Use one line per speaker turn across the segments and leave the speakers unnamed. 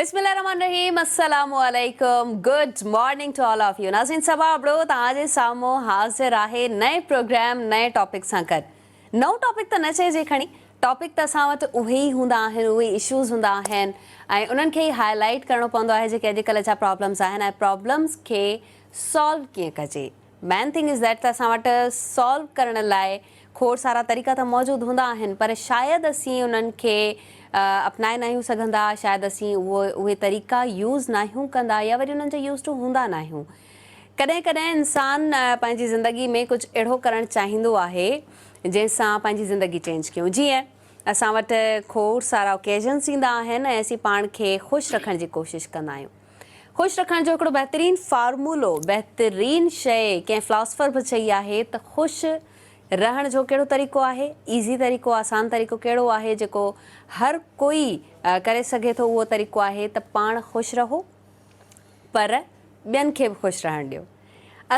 بسم الله الرحمن الرحيم السلام عليڪم good morning to all of you ناظرين صبا ابڙو توهان جي سامهون حاضر آهي نئين پروگرام نئين ٽاپڪ سان گڏ نئون ٽاپڪ ته نه چئجي کڻي ٽاپڪ ته اسان وٽ اهي ئي هوندا آهن اهي ئي اشوز هوندا آهن ۽ انهن کي ئي هاء لائيٽ ڪرڻو پوندو آهي جيڪي اڄڪلهه جا پرابلمز آهن ۽ پرابلمز کي سالو ڪيئن ڪجي مين ٿنگ is that ته اسان وٽ سالو ڪرڻ لاء کوڙ سارا طريقا ته موجود هوندا آهن پر شايد اسين انهن کي اپنائي ناهيون سگهندا شايد اسين اهو اهي طريقا يوز ناهيون ڪندا يا وري انهن جا يوز ٽو هوندا ناهيون ڪڏهن ڪڏهن انسان پنهنجي زندگي ۾ ڪجهه اهڙو ڪرڻ چاهيندو آهي جنهن سان پنهنجي زندگي چينج ڪيون جيئن اسان وٽ کوڙ سارا اوڪيزنس ايندا آهن ۽ اسين پاڻ کي خوش رکڻ جي ڪوشش ڪندا آهيون خوش رکڻ جو هڪڙو بهترين فارمولو، بهترين شيء ڪنهن فلاسفر به چئي آهي ته خوش رهڻ جو ڪهڙو طريقو آهي؟ ايزي طريقو، آسان طريقو ڪهڙو آهي جيڪو هر ڪوئي ڪري سگهي ٿو اهو طريقو آهي ته پاڻ خوش رهو پر ٻين کي به خوش رهڻ ڏيو.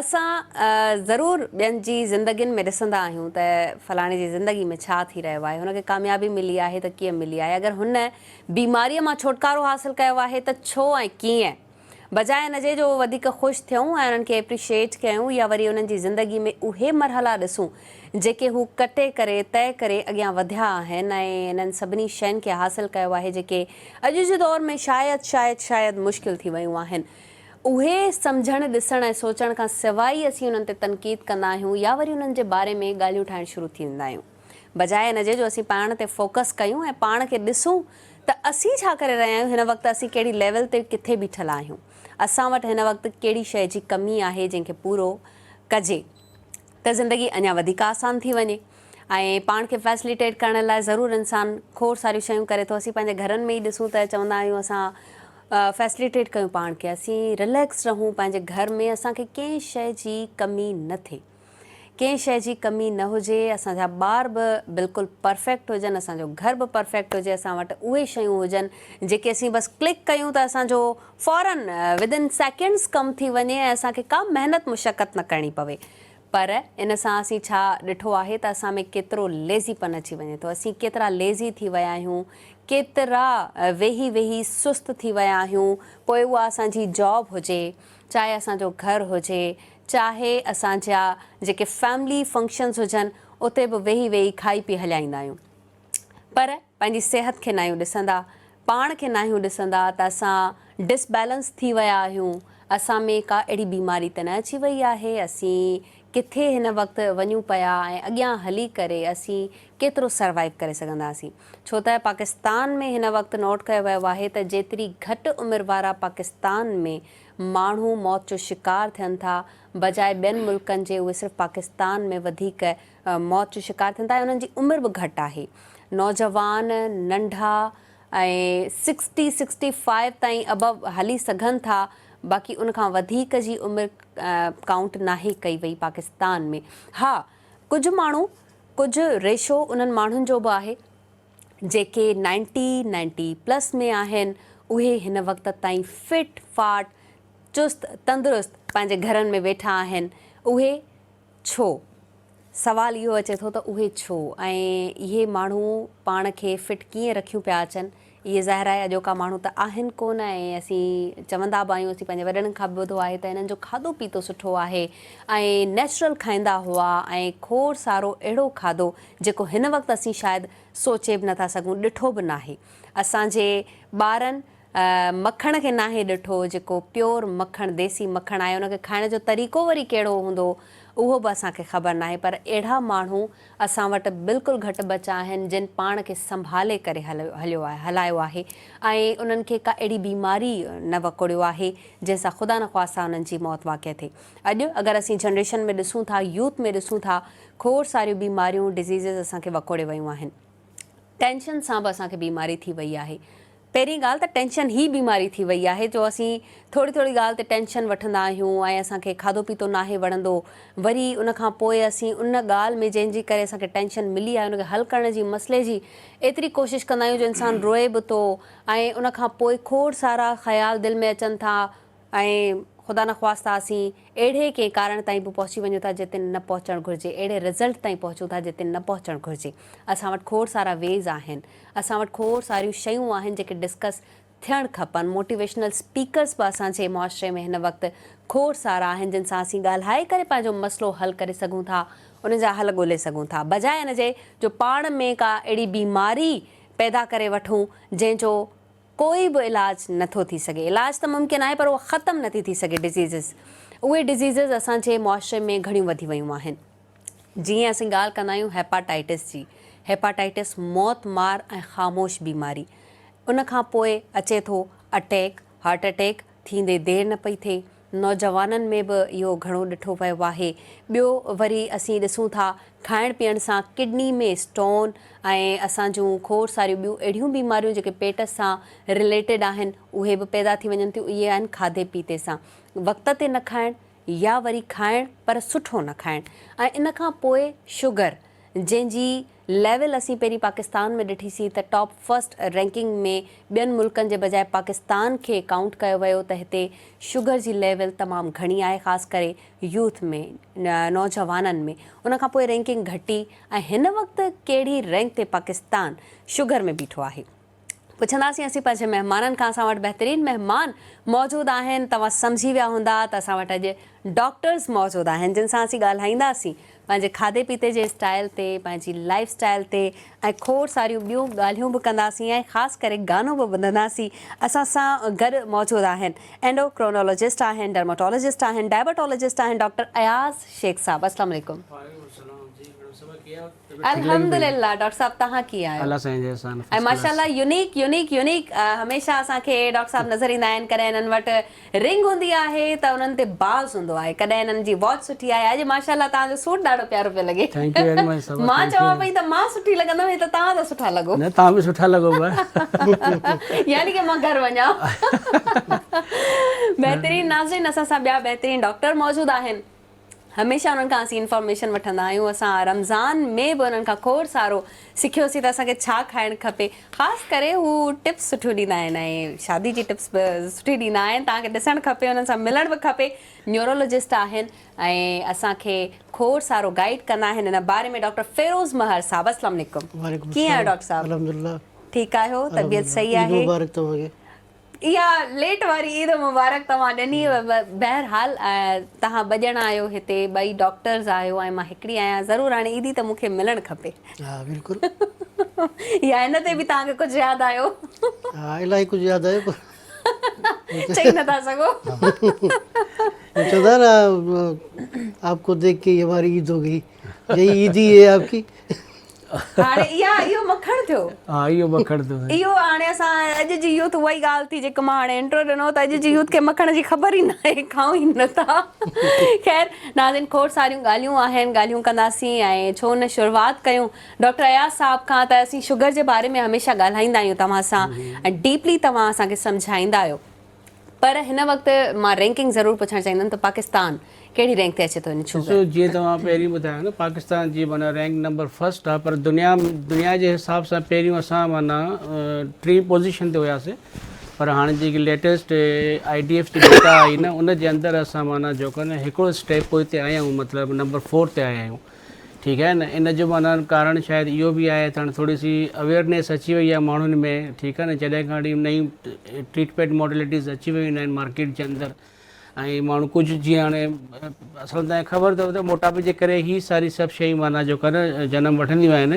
اسان ضرور ٻين جي زندگين ۾ ڏسندا آهيون ته فلاڻي جي زندگي ۾ ڇا ٿي رهيو آهي، هن کي ڪاميابي ملي آهي ته ڪيئن ملي آهي، اگر هن بيماريء مان ڇوٽڪارو حاصل ڪيو آهي ته ڇو ۽ ڪيئن؟ بجاء ان جي جو وڌيڪ خوش ٿيون ۽ انهن کي ايپريشيٽ ڪيون يا وري انهن جي زندگي ۾ اهي مرحلا ڏسون جيڪي هو ڪٽي ڪري، طئي ڪري اڳيان وڌيا آهن ۽ انهن سڀني شين کي حاصل ڪيو آهي جيڪي اڄ جي دور ۾ شايد شايد شايد مشڪل ٿي ويون آهن. اهي سمجهڻ، ڏسڻ ۽ سوچڻ کان سواء ئي اسين انهن تي تنقيد ڪندا آهيون يا وري انهن جي باري ۾ ڳالهيون ٺاهڻ شروع ٿي ويندا آهيون. بجاء ان جي جو اسين پاڻ تي فوڪس ڪيون ۽ پاڻ کي ڏسون ته اسين ڇا ڪري رهيا آهيون، هن وقت اسين ڪهڙي ليول تي ڪٿي بيٺل آهيون، اسان وٽ هن وقت ڪهڙي شيء جي ڪمي آهي جنهن کي پورو ڪجي ته زندگي اڃا وڌيڪ آسان ٿي وڃي. ۽ پاڻ کي فيسليٽيٽ ڪرڻ لاء ضرور انسان کوڙ ساريون شيون ڪري ٿو اسين پنهنجي گهرن ۾ ئي ڏسون ته چوندا آهيون اسان فيسليٽيٽ ڪيون پاڻ کي اسين رليڪس رهون پنهنجي گهر ۾ اسان کي ڪنهن شيء جي ڪمي نه ٿئي ڪنهن شيء جي ڪمي نه هجي اسان جا ٻار به بلڪل پرفيڪٽ هجن اسان جو گهر به پرفيڪٽ هجي اسان وٽ اهي شيون هجن جيڪي اسين بس ڪلڪ ڪيون ته اسان جو فورن ود ان سيڪنڊس ڪم ٿي وڃي ۽ اسان کي ڪا محنت مشقت نه ڪرڻي پوي پر ان سان اسين ڇا ڏٺو آهي ته اسان ۾ ڪيترو ليزي پن اچي وڃي ٿو، اسين ڪيترا ليزي ٿي ويا آهيون، ڪيترا ويهي ويهي سست ٿي ويا آهيون، پوء اها اسان جي جاب هجي، چاهي اسان جو گهر هجي، چاهي اسان جا جيڪي فيملي فنڪشنز هجن، اتي به ويهي ويهي کائي پي هليا ايندا آهيون. پر پنهنجي صحت کي ناهيون ڏسندا، پاڻ کي ناهيون ڏسندا ته اسان ڊس بيلنس ٿي ويا آهيون، اسان ۾ ڪا اهڙي بيماري ته نه اچي وئي آهي، اسين ڪٿي هن وقت وڃون پيا ۽ اڳيان هلي ڪري اسين ڪيترو سروائيو ڪري سگهنداسين. ڇو ته پاڪستان ۾ هن وقت نوٽ ڪيو ويو آهي ته جيتري گهٽ عمر وارا پاڪستان ۾ ماڻهو موت جو شڪار ٿين ٿا بجاء ٻين ملڪن جي اهي صرف پاڪستان ۾ وڌيڪ موت جو شڪار ٿين ٿا ۽ انهن جي عمر به گهٽ آهي. نوجوان، ننڍا ۽ سڪسٽي، سڪسٽي فائيو تائين ابو هلي سگهن ٿا باقي ان کان وڌيڪ جي عمر ڪائونٽ ناهي ڪئي وئي پاڪستان ۾. ها ڪجهه ماڻهو ڪجهه ريشو انهن ماڻهن جو به آهي جيڪي نائنٽي، نائنٽي پلس ۾ آهن اهي هن وقت تائين فٽ فاٽ چست تندرست پنهنجي گهرن ۾ ويٺا آهن اهي ڇو؟ سوال اهو اچي ٿو ته اهي ڇو ۽ اهي ماڻهو پاڻ کي فٽ ڪيئن رکيون پيا اچن؟ اهي ظاهر آهي اڄوڪا ماڻهو ته آهن ڪونه ۽ اسين چوندا به آهيون اسين پنهنجي وڏڙن کان به ٻڌو آهي ته انهن جو کاڌو پيتو سٺو آهي ۽ نيچرل کائيندا هئا ۽ کوڙ سارو اهڙو کاڌو جيڪو هن وقت اسين شايد سوچي به نٿا سگهون ڏٺو به ناهي اسان جي ٻارن مکڻ کي ناهي ڏٺو، جيڪو پيور مکڻ ديسي مکڻ آهي ان کي کائڻ جو طريقو وري ڪهڙو هوندو اهو به اسان کي خبر ناهي پر اهڙا ماڻهو اسان وٽ بلڪل گهٽ بچا آهن جن پاڻ کي سنڀالي ڪري هليو آهي هلايو آهي ۽ انهن کي ڪا اهڙي بيماري نه وڪوڙيو آهي جنهن سان خدا نخواسته انهن جي موت واقع ٿئي اڄ اگر اسين جنريشن ۾ ڏسون ٿا يوٿ ۾ ڏسون ٿا کوڙ ساريون بيماريون ڊزيزز اسان کي وڪوڙي ويون آهن. ٽينشن سان به اسان کي بيماري ٿي وئي آهي. پهرين ڳالهه ته ٽينشن هي بيماري ٿي وئي آهي جو اسين ٿوري ٿوري ڳالهه تي ٽينشن وٺندا آهيون ۽ اسان کي کاڌو پيتو ناهي وڻندو وري ان کان پوء اسين ان ڳالهه ۾ جنهن جي ڪري اسان کي ٽينشن ملي آهي ان کي حل ڪرڻ جي مسئلي جي ايتري ڪوشش ڪندا آهيون جو انسان روئي به ٿو ۽ ان کان پوء کوڙ سارا خيال دل ۾ اچن ٿا ۽ خدا نخواسته اسين اهڙي ڪنهن ڪارڻ تائين به پهچي وڃون ٿا جتي نه پهچڻ گهرجي، اهڙي رزلٽ تائين پهچون ٿا جتي نه پهچڻ گهرجي. اسان وٽ کوڙ سارا ويز آهن، اسان وٽ کوڙ ساريون شيون آهن جيڪي ڊسڪس ٿيڻ کپن. موٽيويشنل اسپيڪرز به اسان جي معاشري ۾ هن وقت کوڙ سارا آهن جن سان اسين ڳالهائي ڪري پنهنجو مسئلو حل ڪري سگهون ٿا انهن جا حل ڳولي سگهون ٿا بجاء ان جي جو پاڻ ۾ ڪا اهڙي بيماري پيدا ڪري وٺون جنهن جو ڪوئي به علاج نٿو ٿي سگهي علاج ته ممڪن آهي پر اهو ختم نٿي ٿي سگهي ڊزيزز اهي ڊزيزز اسان جي معاشري ۾ گهڻيون وڌي ويون آهن. جيئن اسين ڳالهه ڪندا آهيون هيپاٽائٽس جي، هيپاٽائٽس موت مار ۽ خاموش بيماري. ان کان پوء اچي ٿو اٽيڪ، هارٽ اٽيڪ، ٿيندي دير نه پئي ٿئي. نوجوانن ۾ به اهو گهڻو ڏٺو ويو آهي. ٻيو وري اسين ڏسون ٿا کائڻ پيئڻ سان ڪڊني ۾ اسٽون ۽ اسان جون کوڙ ساريون ٻيون اهڙيون بيماريون جيڪي پيٽ سان رليٽيڊ آهن اهي به پيدا ٿي وڃن ٿيون. اهي آهن کاڌي پيتي سان وقت تي نه کائڻ، يا وري کائڻ پر سٺو نه کائڻ ۽ ان کان پوء شگر جنهن جي ليول اسين پهرين پاڪستان ۾ ڏٺي سين ته ٽاپ فرسٽ رينڪنگ ۾ ٻين ملڪن جي بجاء پاڪستان کي ڪائونٽ ڪيو ويو ته هتي شگر جي ليول تمام گهڻي آهي خاص ڪري يوٿ ۾ نوجوانن ۾ ان کان پوء رينڪنگ گهٽي ۽ هن وقت ڪهڙي رينڪ تي پاڪستان شگر ۾ بيٺو آهي. پڇنداسين اسين پنهنجي مهمانن کان اسان وٽ بهترين مهمان موجود آهن توهان سمجهي ويا هوندا ته اسان وٽ اڄ ڊاڪٽرز موجود آهن جن سان اسين ڳالهائينداسين پنهنجي کاڌي پيتي جي اسٽائل تي پنهنجي لائف اسٽائل تي ۽ کوڙ ساريون ٻيون ڳالهيون به ڪنداسين ۽ خاص ڪري گانو به ٻڌنداسين اسان سان گڏ موجود آهن اينڊو ڪرونولوجسٽ آهن ڊرماٽولوجسٽ آهن ڊائبٽولوجسٽ آهن ڊاڪٽر اياز شيخ صاحب السلام عليڪم.
وعليڪم السلام جي ميڊم صاحبه ڪيئن آهيو.
الحمدلله ڊاڪٽر صاحب تهان ڪيئن آهيو.
الله سائين جي احسان
۽
فرسٽ ڪلاس.
ماشاءالله يونيڪ يونيڪ يونيڪ هميشه اسان کي ڊاڪٽر صاحب نظر ايندا آهن ڪڏهن انهن وٽ رنگ هوندي آهي ته انهن تي باز هوندو آهي ڪڏهن انهن جي واچ سٺي آهي اڄ ماشاءالله توهان جو سوٽ ڏاڍو پيارو پيو لڳي
thank you very much صاحب
مان
thank
چوان
يو
پئي ته مان سٺي لڳندم هي ته توهان ٿا سٺا لڳو.
نه توهان به سٺا لڳو پيا.
يعني ڪه مان گهر وڃان. بهترين ناظرين اسان سان ٻيا بهترين ڊاڪٽر موجود آهن. هميشه انهن کان اسين انفارميشن وٺندا آهيون اسان رمضان ۾ به انهن کان کوڙ سارو سکيوسين ته اسان کي ڇا کائڻ کپي خاص ڪري هو ٽپس سٺيون ڏيندا آهن ۽ شادي جي ٽپس به سٺي ڏيندا آهن توهان کي ڏسڻ کپي انهن سان ملڻ به کپي نيورولوجسٽ آهن ۽ اسان کي کوڙ سارو گائيڊ ڪندا آهن ان باري ۾ ڊاڪٽر فيروز مهر صاحب السلام عليڪم
وعليڪم
ڪيئن آهيو
السلام
ڊاڪٽر صاحب
الحمدلله
ٺيڪ آهيو طبيعت صحيح
عيد
آهي
مبارڪ توهان کي.
اها ليٽ واري عيد مبارڪ توهان ڏني بهرحال توهان ٻه ڄڻا آهيو هتي ٻئي ڊاڪٽرز آهيو ۽ مان هڪڙي آهيان ضرور هاڻي عيدي ته مون کي ملڻ کپي.
ها بلڪل.
يا ان تي به توهان کي ڪجهه ياد آيو.
ها الاهي ڪجهه ياد آيو پر
چئي نٿا سگهو.
چوندا نه آپ ڪو ديک ڪي هماري عيد هو گئي يهي عيدي هي آپ ڪي.
هاڻي اها اهو مکڻ ٿيو.
ها اهو مکڻ ٿيو.
اهو هاڻي اسان اڄ جي يوٿ اها ئي ڳالهه ٿي جيڪو مان هاڻي انٽرو ڏنو ته اڄ جي يوٿ کي مکڻ جي خبر ئي ناهي کائون ئي نٿا. خير ناظرين کوڙ ساريون ڳالهيون آهن ڳالهيون ڪنداسين ۽ ڇو نه شروعات ڪيون ڊاڪٽر اياز صاحب کان ته اسين شگر جي باري ۾ هميشه ڳالهائيندا آهيون توهان سان ۽ ڊيپلي توهان اسان کي سمجهائيندا آهيو. پر هن وقت مان رينڪنگ ضرور پڇڻ چاهيندم ته پاڪستان ڪهڙي رينڪ تي اچي ٿو ان شوگر.
ڏسو جيئن توهان پهرين ٻڌايو نه پاڪستان جي معنيٰ رينڪ نمبر فرسٽ آهي پر دنيا دنيا جي حساب سان پهريون اسان معنيٰ ٽين پوزيشن تي هياسي پر هاڻي جيڪي ليٽيسٽ I D F جي ڊيٽا آئي نه ان جي اندر اسان معنيٰ جيڪو آهي نه هڪڙو اسٽيپ پوئتي آيا آهيون مطلب نمبر فور تي آيا آهيون ٺيڪ آهي نه ان جو معنيٰ ڪارڻ شايد اهو به آهي ته هاڻي ٿوري سي اويئرنيس اچي وئي آهي ماڻهن ۾ ٺيڪ آهي نه جڏهن کان وٺي نيون ٽريٽمينٽ ماڊلٽيز اچي ويون آهن مارڪيٽ جي اندر ۽ ماڻهو ڪجهه جيئن هاڻي اصل ۾ تنهن خبر اٿو ته موٽاپي جي ڪري هي ساري سڀ شيون معنيٰ جو ڪن جنم وٺنديون آهن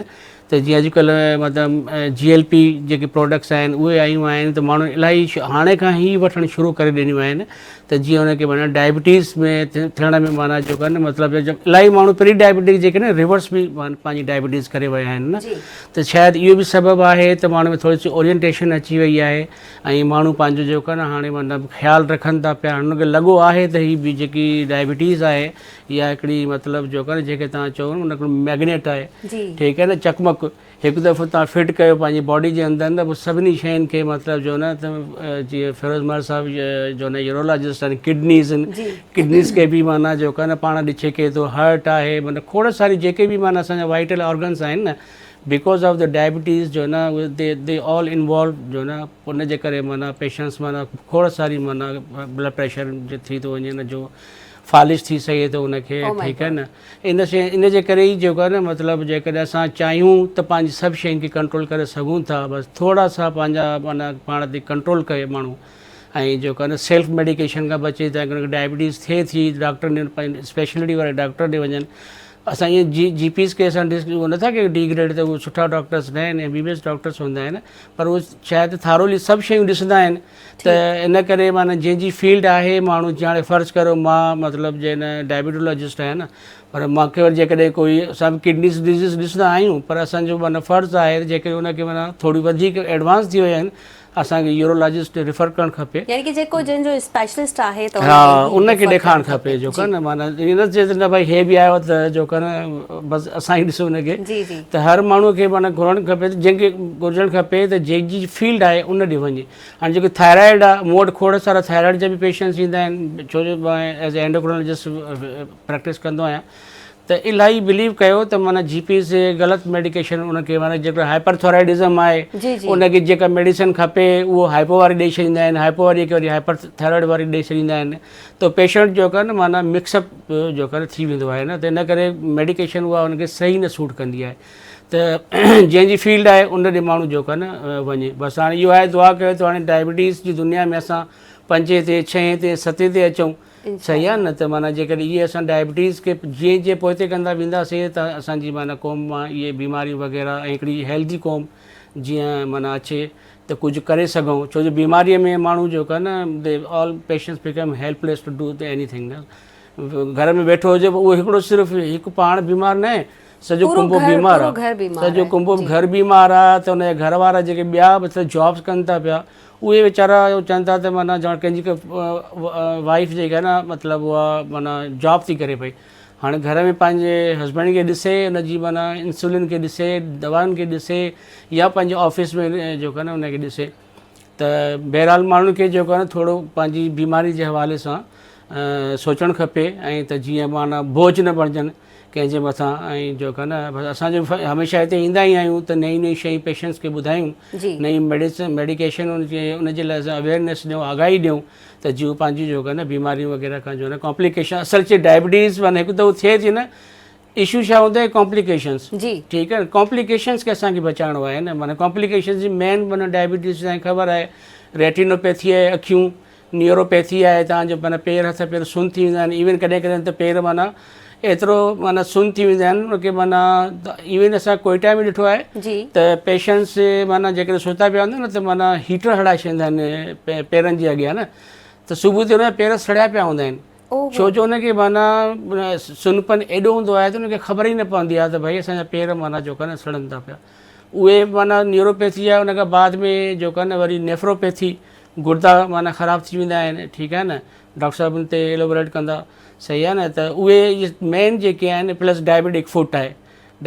ته جيئن اڄڪلهه مطلب جي ايل پي جيڪي پراڊڪٽس آهن اهي آيون آهن ته ماڻهو الاهي هاڻي کان ئي وٺڻ شروع ڪري ڏنيون آهن ته جيئن ان کي معنيٰ ڊائبٽيز ۾ ٿيڻ ۾ معنيٰ جو ڪن مطلب الاهي ماڻهو پري ڊائبٽيز جيڪي نه ريورس به پنهنجي ڊائبٽيز ڪري ويا آهن نه ته شايد اهو به سبب آهي ته ماڻهو ۾ ٿوري سي اورينٽيشن اچي وئي آهي ۽ ماڻهو پنهنجو جيڪو آهي نه هاڻي مطلب خيال رکن ٿا پيا هنن کي لڳو آهي ته هي به جيڪي ڊائبٽيز آهي اها هڪڙي مطلب جيڪو آهي نه جيڪي تان چئو نه هڪڙو ميگنيٽ آهي ٺيڪ آهي نه چقمق هڪ دفعو توهان فٽ ڪيو پنهنجي باڊي جي اندر نه پوء سڀني شين کي مطلب جو نه ته جيئن فيروز مهر صاحب جو نه يورولاجسٽ آهن ڪڊنيز آهن ڪڊنيز کي به معنيٰ جو ڪا نه پاڻ ڏي ڇڪي ٿو هارٽ آهي معنيٰ کوڙ ساري جيڪي به معنيٰ اسان جا وائٽل آرگنس آهن نه because of the diabetes جو نه the the all involve جو نه ان جي ڪري معنيٰ پيشنٽس معنيٰ کوڙ ساري معنيٰ بلڊ پريشر ٿي ٿو وڃي ان جو فالج ٿي سگهي ٿو ان کي
Oh my
ٺيڪ آهي نه ان شي ان جي ڪري ئي جيڪو آهي نه مطلب جيڪڏهن اسان چاهيون ته پنهنجي سڀ شين کي ڪنٽرول ڪري سگهون ٿا بس ٿورا سا پنهنجا معنيٰ پاڻ تي ڪنٽرول ڪري ماڻهو ۽ جيڪو آهي نه سيلف ميڊيڪيشن کان بچي ته اگر ڊائبٽيز ٿئي ٿي ڊاڪٽر ڏي پنهنجي اسپيشلٽي واري ڊاڪٽر ڏي وڃن اسان ائين جي جي پيز کي اسان ڊس اهو نٿا ڪيون ڊي گريڊ ته اهي سٺا ڊاڪٽرس نه آهن M B B S doctors هوندا آهن پر اهي شايد ٿارولي سڀ شيون ڏسندا آهن ته ان ڪري معنيٰ جنهن جي فيلڊ آهي ماڻهو جي هاڻي فرض ڪريو مان مطلب جي نه ڊائبيٽولاجسٽ آهيان نه پر مان کي وري جيڪڏهن ڪوئي اسان به ڪڊنيز ڊزيز ڏسندا آهيون پر اسان جو معنيٰ فرض آهي ته جيڪڏهن ان کي معنيٰ ٿوري وڌيڪ ايڊوانس ٿي ويا آهن اسان کي يورولاجسٽ ريفر ڪرڻ کپي.
يعني ڪي جيڪو جنهن جو اسپيشلسٽ آهي ته
ها ان کي ڏيکارڻ کپي جو ڪن معنيٰ ائين نه چئي ته نه ڀائي هي به آيو ته جو ڪن بس اسان ئي ڏسون ان کي
جي جي
ته هر ماڻهو کي معنيٰ گهرڻ کپي ته جنهن کي گهرجڻ کپي ته جنهن جي فيلڊ آهي ان ڏي وڃي هاڻي جيڪو ٿائرائڊ آهي مون وٽ کوڙ سارا ٿائرائڊ جا به پيشنٽس ايندا آهن ڇو جو مان ايز اي اينڊوڪرونولاجسٽ پريڪٽس ڪندو آهيان ته الاهي بليو ڪيو ته معنيٰ جي پيز غلط ميڊيڪيشن ان کي معنيٰ جيڪو هائپر ٿائرائڊزم آهي
جي جي
ان کي جيڪا ميڊيسن کپي اهو هائپو واري ڏئي ڇڏيندا آهن هائپو واري کي وري هائپر ٿائرائڊ واري ڏئي ڇڏيندا آهن ته پيشنٽ جو ڪن معنيٰ مڪس اپ جو ڪن ٿي ويندو آهي نه ته ان ڪري ميڊيڪيشن اها ان کي صحيح نه سوٽ ڪندي آهي ته جنهن جي فيلڊ آهي ان ڏي ماڻهو جو ڪن وڃي بس هاڻي اهو آهي دعا ڪيو ته هاڻي ڊائبٽيز جي دنيا ۾ اسان پنجين تي ڇهين تي ستين تي اچون صحيح آهي نه ته معنيٰ جيڪڏهن اهي اسان ڊائبٽيز کي جيئن جيئن پوئتي ڪندا وينداسين ته اسان جي معنيٰ قوم مان اهي بيماريون وغيره ۽ هڪڙي هيلدي قوم جيئن معنيٰ اچي ته ڪجهه ڪري سگهون ڇو جو بيماريء ۾ ماڻهو جيڪو آهي نه the all patients become helpless to do anything نه گهر ۾ ويٺو هجي اهو هڪڙو صرف هڪ پاڻ بيمار نه آهي سڄو ڪنبو بيمار آهي سڄو ڪنبو گهر بيمار آهي ته ان جا گهر وارا جيڪي ٻيا به جابس ڪن ٿا پيا اهي ويچارا چون ٿا ته معنيٰ ڄڻ ڪنهن جي وائيف جيڪا آهي نه مطلب اها معنيٰ جاب ٿي ڪري پئي هاڻي گهر ۾ پنهنجي هسبينڊ کي ڏسي ان جي معنيٰ انسولين کي ڏسي دوائن کي ڏسي يا پنهنجي آفيس ۾ جيڪو آهي نه ان کي ڏسي ته بهرحال ماڻهن کي جيڪو آهي نه ٿورو پنهنجي بيماري جي حوالي سان سوچڻ کپي ۽ ته جيئن معنيٰ بوجهه نه بڻجن ڪنهن جي مٿان ۽ جو ڪن اسان جو هميشه هتي ايندا ئي آهيون ته نئين نئين شيون پيشنٽس کي ٻڌايون نئين ميڊيسن ميڊيڪيشن ان جي ان جي لاء اسان اويئرنيس ڏيون آگاهي ڏيون ته جيئن پنهنجي جو ڪن بيماريون وغيره کان جو نه ڪامپليڪيشن اصل چي ڊائبٽيز معنيٰ هڪ دفعو ٿئي ٿي نه اشو ڇا هوندو آهي ڪامپليڪيشنس
جي
ٺيڪ آهي ڪامپليڪيشنس کي اسان کي بچائڻو آهي نه معنيٰ ڪامپليڪيشنس جي مين معنيٰ ڊائبٽيز تائين خبر آهي ريٽينوپيٿي آهي اکيون نيوروپيٿي آهي تان جو معنيٰ پير هٿ پير سن ٿي ويندا آهن ايون ڪڏهن ڪڏهن ته پير معنيٰ ايترو معنيٰ سن ٿي ويندا آهن ان کي معنيٰ ايون اسان ڪوئيٽا ۾ ڏٺو آهي
جي
ته پيشنٽس معنيٰ جيڪڏهن ستا پيا هوندا آهن ته معنيٰ هيٽر هڻائي ڇڏيندا آهن پيرن جي اڳيان نه ته صبح تي ان جا پير سڙيا پيا هوندا آهن ڇو جو ان کي معنيٰ سنپن ايڏو هوندو آهي ته ان کي خبر ئي نه پوندي آهي ته ڀئي اسان جا پير معنيٰ جو ڪن سڙن ٿا پيا اهي معنيٰ نيوروپيٿي آهي ان کان بعد ۾ جو ڪن وري نيفروپيٿي گردا معنيٰ خراب ٿي ويندا آهن ٺيڪ آهي نه ڊاڪٽر صاحب ان تي ايلوبريٽ ڪندا صحيح آهي نه ته اهي مين جيڪي آهن پلس ڊائبيٽڪ فوٽ آهي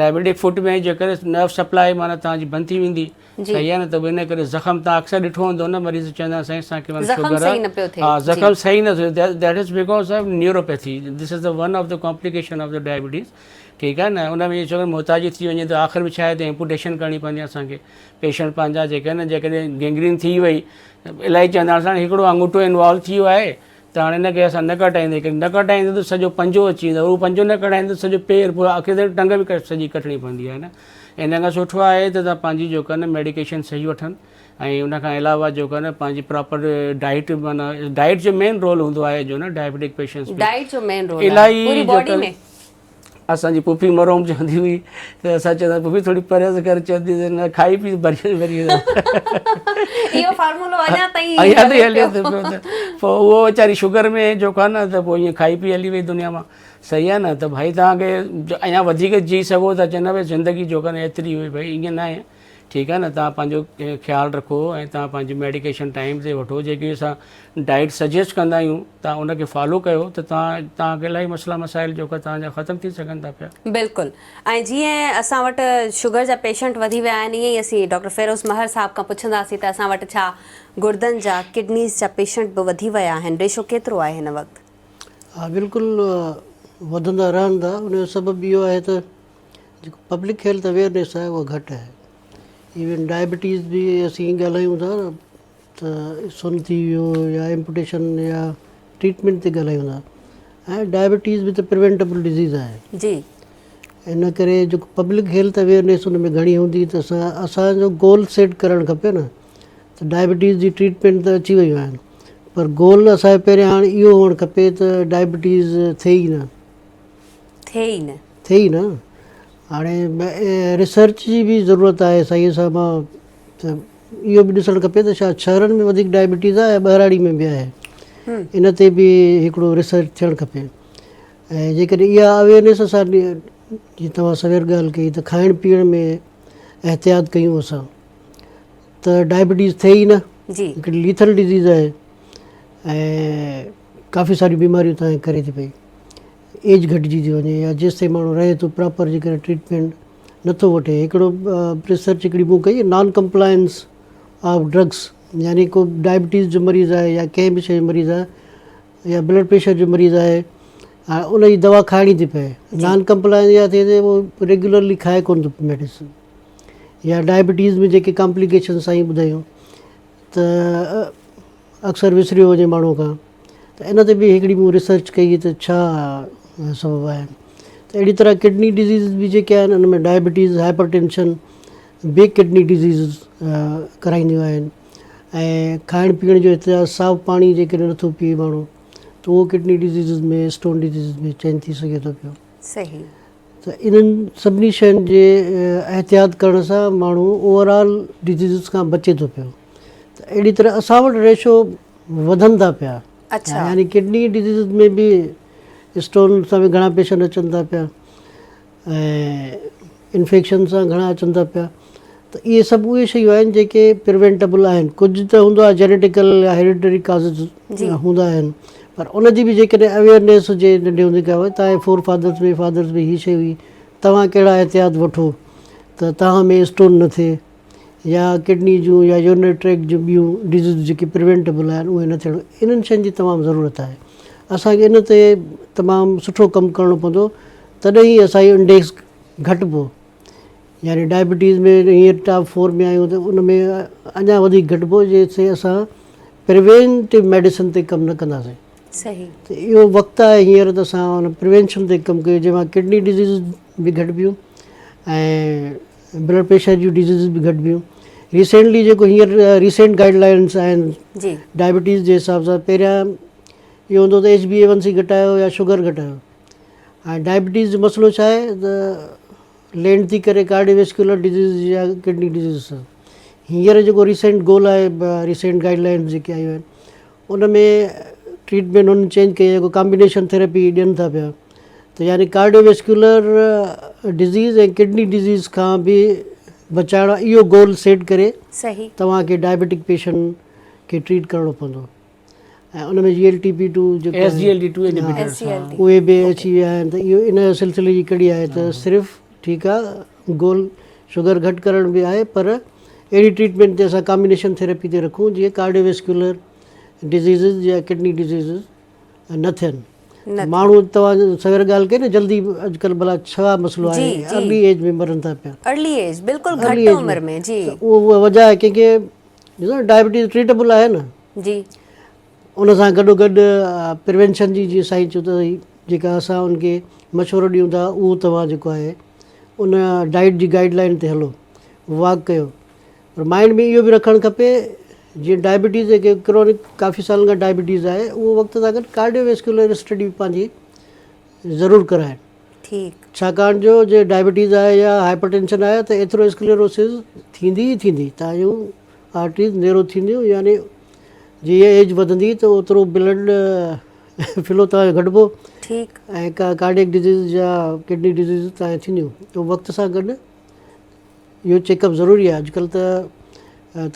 ڊائبيٽڪ فوٽ ۾ جيڪر نرو سپلائي معنيٰ توهان جي بند ٿي ويندي صحيح آهي نه ته ان ڪري زخم توهان اڪثر ڏٺو هوندو نه مريض چوندا آهن سائين اسان کي معنيٰ شوگر آهي ها زخم صحيح نه ٿيو that is because of neuropathy this is the one of the complication of the diabetes ٺيڪ آهي نه ان ۾ شوگر محتاجي ٿي وڃي ته آخر ۾ ڇا آهي ته ايمپوٽيشن ڪرڻي پوندي آهي اسان کي پيشنٽ پنهنجا جيڪي آهن جيڪڏهن گينگرين ٿي وئي الاهي چوندا آهن سائين هڪڙو آڱوٺو انوالو ٿي ويو آهي ته هاڻي هن کي اسان نه ڪٽائيندي ڪري نه ڪٽائيندي ته سڄو پنجو اچي ويندو اهو پنجو نه ڪڍائيندي ته سڄو پير پوء آخر تائين ٽنگ به سڄي ڪٽڻي پوندي آهي نه ان کان سٺو آهي ته توهان پنهنجي جو ڪن ميڊيڪيشن صحيح وٺن ۽ ان کان علاوه جو ڪن پنهنجي پراپر ڊائيٽ معنيٰ ڊائيٽ جو مين رول هوندو آهي جو نه ڊائبيٽڪ پيشنٽس
ڊائيٽ جو مين رول آهي پوري باڊي ۾
اسان جي پڦي مرحوم چوندي هئي ته اسان چوندا پڦي ٿوري پرهيز ڪر چوندي هئي نه کائي پي ڀري ڀري
اهو فارمولو اڃا تائين
اڃا تائين هلي ٿو پيو ته پوء اهو ويچاري شگر ۾ جو ڪا نه ته پوء ائين کائي پي هلي وئي دنيا مان صحيح آهي نه ته ڀائي توهان کي اڃا وڌيڪ جي سگهو ٿا چوندا ڀائي زندگي جو ڪا نه ايتري هئي ڀائي ائين نه آهي ٺيڪ آهي نه توهان پنهنجو خيال رکو ۽ توهان پنهنجي ميڊيڪيشن ٽائيم تي وٺو جيڪي اسان ڊائيٽ سجيسٽ ڪندا آهيون توهان ان کي فالو ڪيو ته توهان توهان کي الاهي مسئلا مسائل جيڪو توهان جا ختم ٿي سگهن ٿا پيا.
بلڪل ۽ جيئن اسان وٽ شگر جا پيشنٽ وڌي ويا آهن ائين ئي اسين ڊاڪٽر فيروز مهر صاحب کان پڇنداسين ته اسان وٽ ڇا گردن جا ڪڊنيز جا پيشنٽ به وڌي ويا آهن ريشو ڪيترو آهي هن وقت؟
ها بلڪل وڌندا رهن ٿا ان جو سبب اهو آهي ته جيڪو پبلڪ هيلٿ اويئرنيس آهي اها گهٽ آهي ايون ڊائبٽيز به اسين ڳالهايون ٿا ته سن ٿي ويو يا ايمپوٽيشن يا ٽريٽمينٽ تي ڳالهايون ٿا ۽ ڊائبٽيز به ته پريونٽبل ڊزيز آهي.
جي.
ان ڪري جيڪو پبلڪ هيلٿ اويئرنيس ان ۾ گهڻي هوندي ته اسان اسان جو گول سيٽ ڪرڻ کپي نه ته ڊائبٽيز جي ٽريٽمينٽ ته اچي ويون آهن پر گول اسان جو پهريان هاڻي اهو هئڻ کپي ته ڊائبٽيز ٿئي ئي نه.
ٿئي ئي نه.
ٿئي ئي نه. هاڻي ريسرچ جي به ضرورت آهي سائين صاحب ته اهو به ڏسڻ کپي ته ڇا شهرن ۾ وڌيڪ ڊائبٽيز آهي يا ٻهراڙي ۾ به آهي ان تي به هڪڙو ريسرچ ٿيڻ کپي ۽ جيڪڏهن اها اويئرنيس اسان جي توهان سوير ڳالهه ڪئي ته کائڻ پيئڻ ۾ احتياط ڪيون اسان ته ڊائبٽيز ٿئي ئي نه
جي
هڪڙي ليٿل ڊزيز آهي ۽ ڪافي ساريون بيماريون تان ڪري ٿي پئي ايج گهٽجي ٿي وڃي يا جيستائين ماڻهو رهي ٿو پراپر جيڪڏهن ٽريٽمينٽ نٿو وٺي هڪڙو ريسرچ هڪڙي مون ڪئي نان ڪمپلائنس آف ڊرگس يعني ڪو ڊائبٽيز جو مريض آهي يا ڪنهن به شيء جو مريض آهي يا بلڊ پريشر جو مريض آهي ان جي دوا کائڻي ٿي پئي نان ڪمپلائنس اها ٿئي ٿي هو ريگيولرلي کائي ڪونه ٿو ميڊيسن يا ڊائبٽيز ۾ جيڪي ڪامپليڪيشنس سائين ٻڌايون ته اڪثر وسريو وڃي ماڻهو کان ته ان تي به هڪڙي مون ريسرچ ڪئي ته ڇا سبب آهن ته اهڙي طرح ڪڊني ڊزيز به جيڪي آهن ان ۾ ڊائبٽيز هائپر ٽينشن به ڪڊني ڊزيز ڪرائينديون آهن ۽ کائڻ پيئڻ جو احتياط صاف پاڻي جيڪڏهن نٿو پيئي ماڻهو ته اهو kidney disease ۾ stone disease ۾ change ٿي سگهي ٿو پيو.
صحيح.
ته انهن سڀني شين جي احتياط ڪرڻ سان ماڻهو اوور آل ڊزيزز کان بچي ٿو پيو ته اهڙي طرح اسان وٽ ريشو وڌن ٿا پيا
اڇا
يعني ڪڊني ڊزيزز ۾ به اسٽون سان به گهڻا پيشنٽ اچن ٿا پيا ۽ انفيڪشن سان گهڻا اچن ٿا پيا ته اهي سڀ اهي شيون آهن جيڪي پريونٽبل آهن ڪجهه ته هوندو آهي جينيٽيڪل يا هيريڊٽري ڪازز هوندا آهن پر ان جي به جيڪڏهن اويئرنيس هجي ننڍي هوندي کان توهان جي فور فادرس ۾ فادرس ۾ هي شي هئي توهان ڪهڙا احتياط وٺو ته توهان ۾ اسٽون نه ٿئي يا ڪڊني جون يا يورنري ٽريڪٽ جون ٻيون ڊزيز جيڪي پريونٽبل آهن اهي نه ٿيڻ انهن شين جي تمام ضرورت آهي اسانکي ان تي تمام سٺو ڪم ڪرڻو پوندو تڏهن ئي اسانجو انڊيڪس گهٽبو يعني ڊائبٽيز ۾ هينئر ٽاپ فور ۾ آهيون ته ان ۾ اڃا وڌيڪ گهٽبو جيسين اسان پريونٽو ميڊيسن تي ڪم نه ڪنداسين.
صحيح.
ته اهو وقت آهي هينئر ته اسان ان پريونشن تي ڪم ڪيون جنهن مان ڪڊني ڊزيز به گهٽبيون ۽ بلڊ پريشر جون ڊزيز به گهٽبيون. ريسينٽلي جيڪو هينئر ريسينٽ گائيڊ لائنس آهن
جي.
ڊائبٽيز جي حساب سان پهريان اهو هوندو ته H B A one C گهٽايو يا شگر گهٽايو هاڻي ڊائبٽيز جو مسئلو ڇا آهي ته لينڊ ٿي ڪري ڪارڊيو ويسڪيولر ڊزيز يا ڪڊني ڊزيز سان هينئر جيڪو ريسينٽ گول آهي ريسينٽ گائيڊ لائنس جيڪي آيون آهن ان ۾ ٽريٽمينٽ هنن چينج ڪئي جيڪو ڪامبينيشن ٿيراپي ڏين ٿا پيا ته يعني cardio vascular disease ۽ kidney disease کان به بچائڻ اهو گول سيٽ ڪري
صحيح
توهان کي ڊائبيٽڪ پيشنٽ کي ٽريٽ ڪرڻو پوندو ۽ ان ۾ جي ايل ٽي پي ٽو جيڪو
S G L T two inhibitors
اهي به اچي ويا آهن ته اهو ان سلسلي جي ڪڙي آهي ته صرف ٺيڪ آهي گول شگر گهٽ ڪرڻ به آهي پر اهڙي ٽريٽمينٽ تي اسان ڪامبينيشن ٿيراپي تي رکون جيئن ڪارڊيو ويسڪيولر ڊزيزز يا ڪڊني ڊزيزز نه ٿين ماڻهو توهان سوير ڳالهه ڪئي نه جلدي اڄڪلهه ڀلا ڇا مسئلو آهي ارلي ايج ۾ مرن ٿا پيا
ارلي ايج بلڪل گهٽ عمر ۾ جي
اهو وجه آهي ڪنهن کي ڏسو نه ڊائبٽيز ٽريٽبل آهي نه
جي
ان سان گڏو گڏ پريونشن جي جيئن سائين چيو ته جيڪا اسان ان کي مشورو ڏيون ٿا اهو توهان جيڪو آهي ان ڊائيٽ جي گائيڊ لائن تي هلو واڪ ڪيو پر مائنڊ ۾ اهو به رکڻ کپي جيئن ڊائبٽيز جيڪي ڪرونڪ ڪافي سالن کان ڊائبٽيز آهي اهو وقت سان گڏ ڪارڊيو ويسڪيولر اسٽڊي پنهنجي ضرور ڪرائين
ٺيڪ.
ڇاڪاڻ جو جي ڊائبٽيز آهي يا هائپر ٽينشن آهي ته ايٿرواسڪليروسز ٿيندي ئي ٿيندي تان جون آرٽريز نيرو ٿينديون يعني جيئن ايج وڌندي ته اوترو بلڊ فلو تان جو گهٽبو
ٺيڪ.
۽ ڪارڊيڪ ڊزيز يا ڪڊني ڊزيز تان جي ٿينديون ته وقت سان گڏ اهو چيڪ اپ ضروري آهي اڄڪلهه ته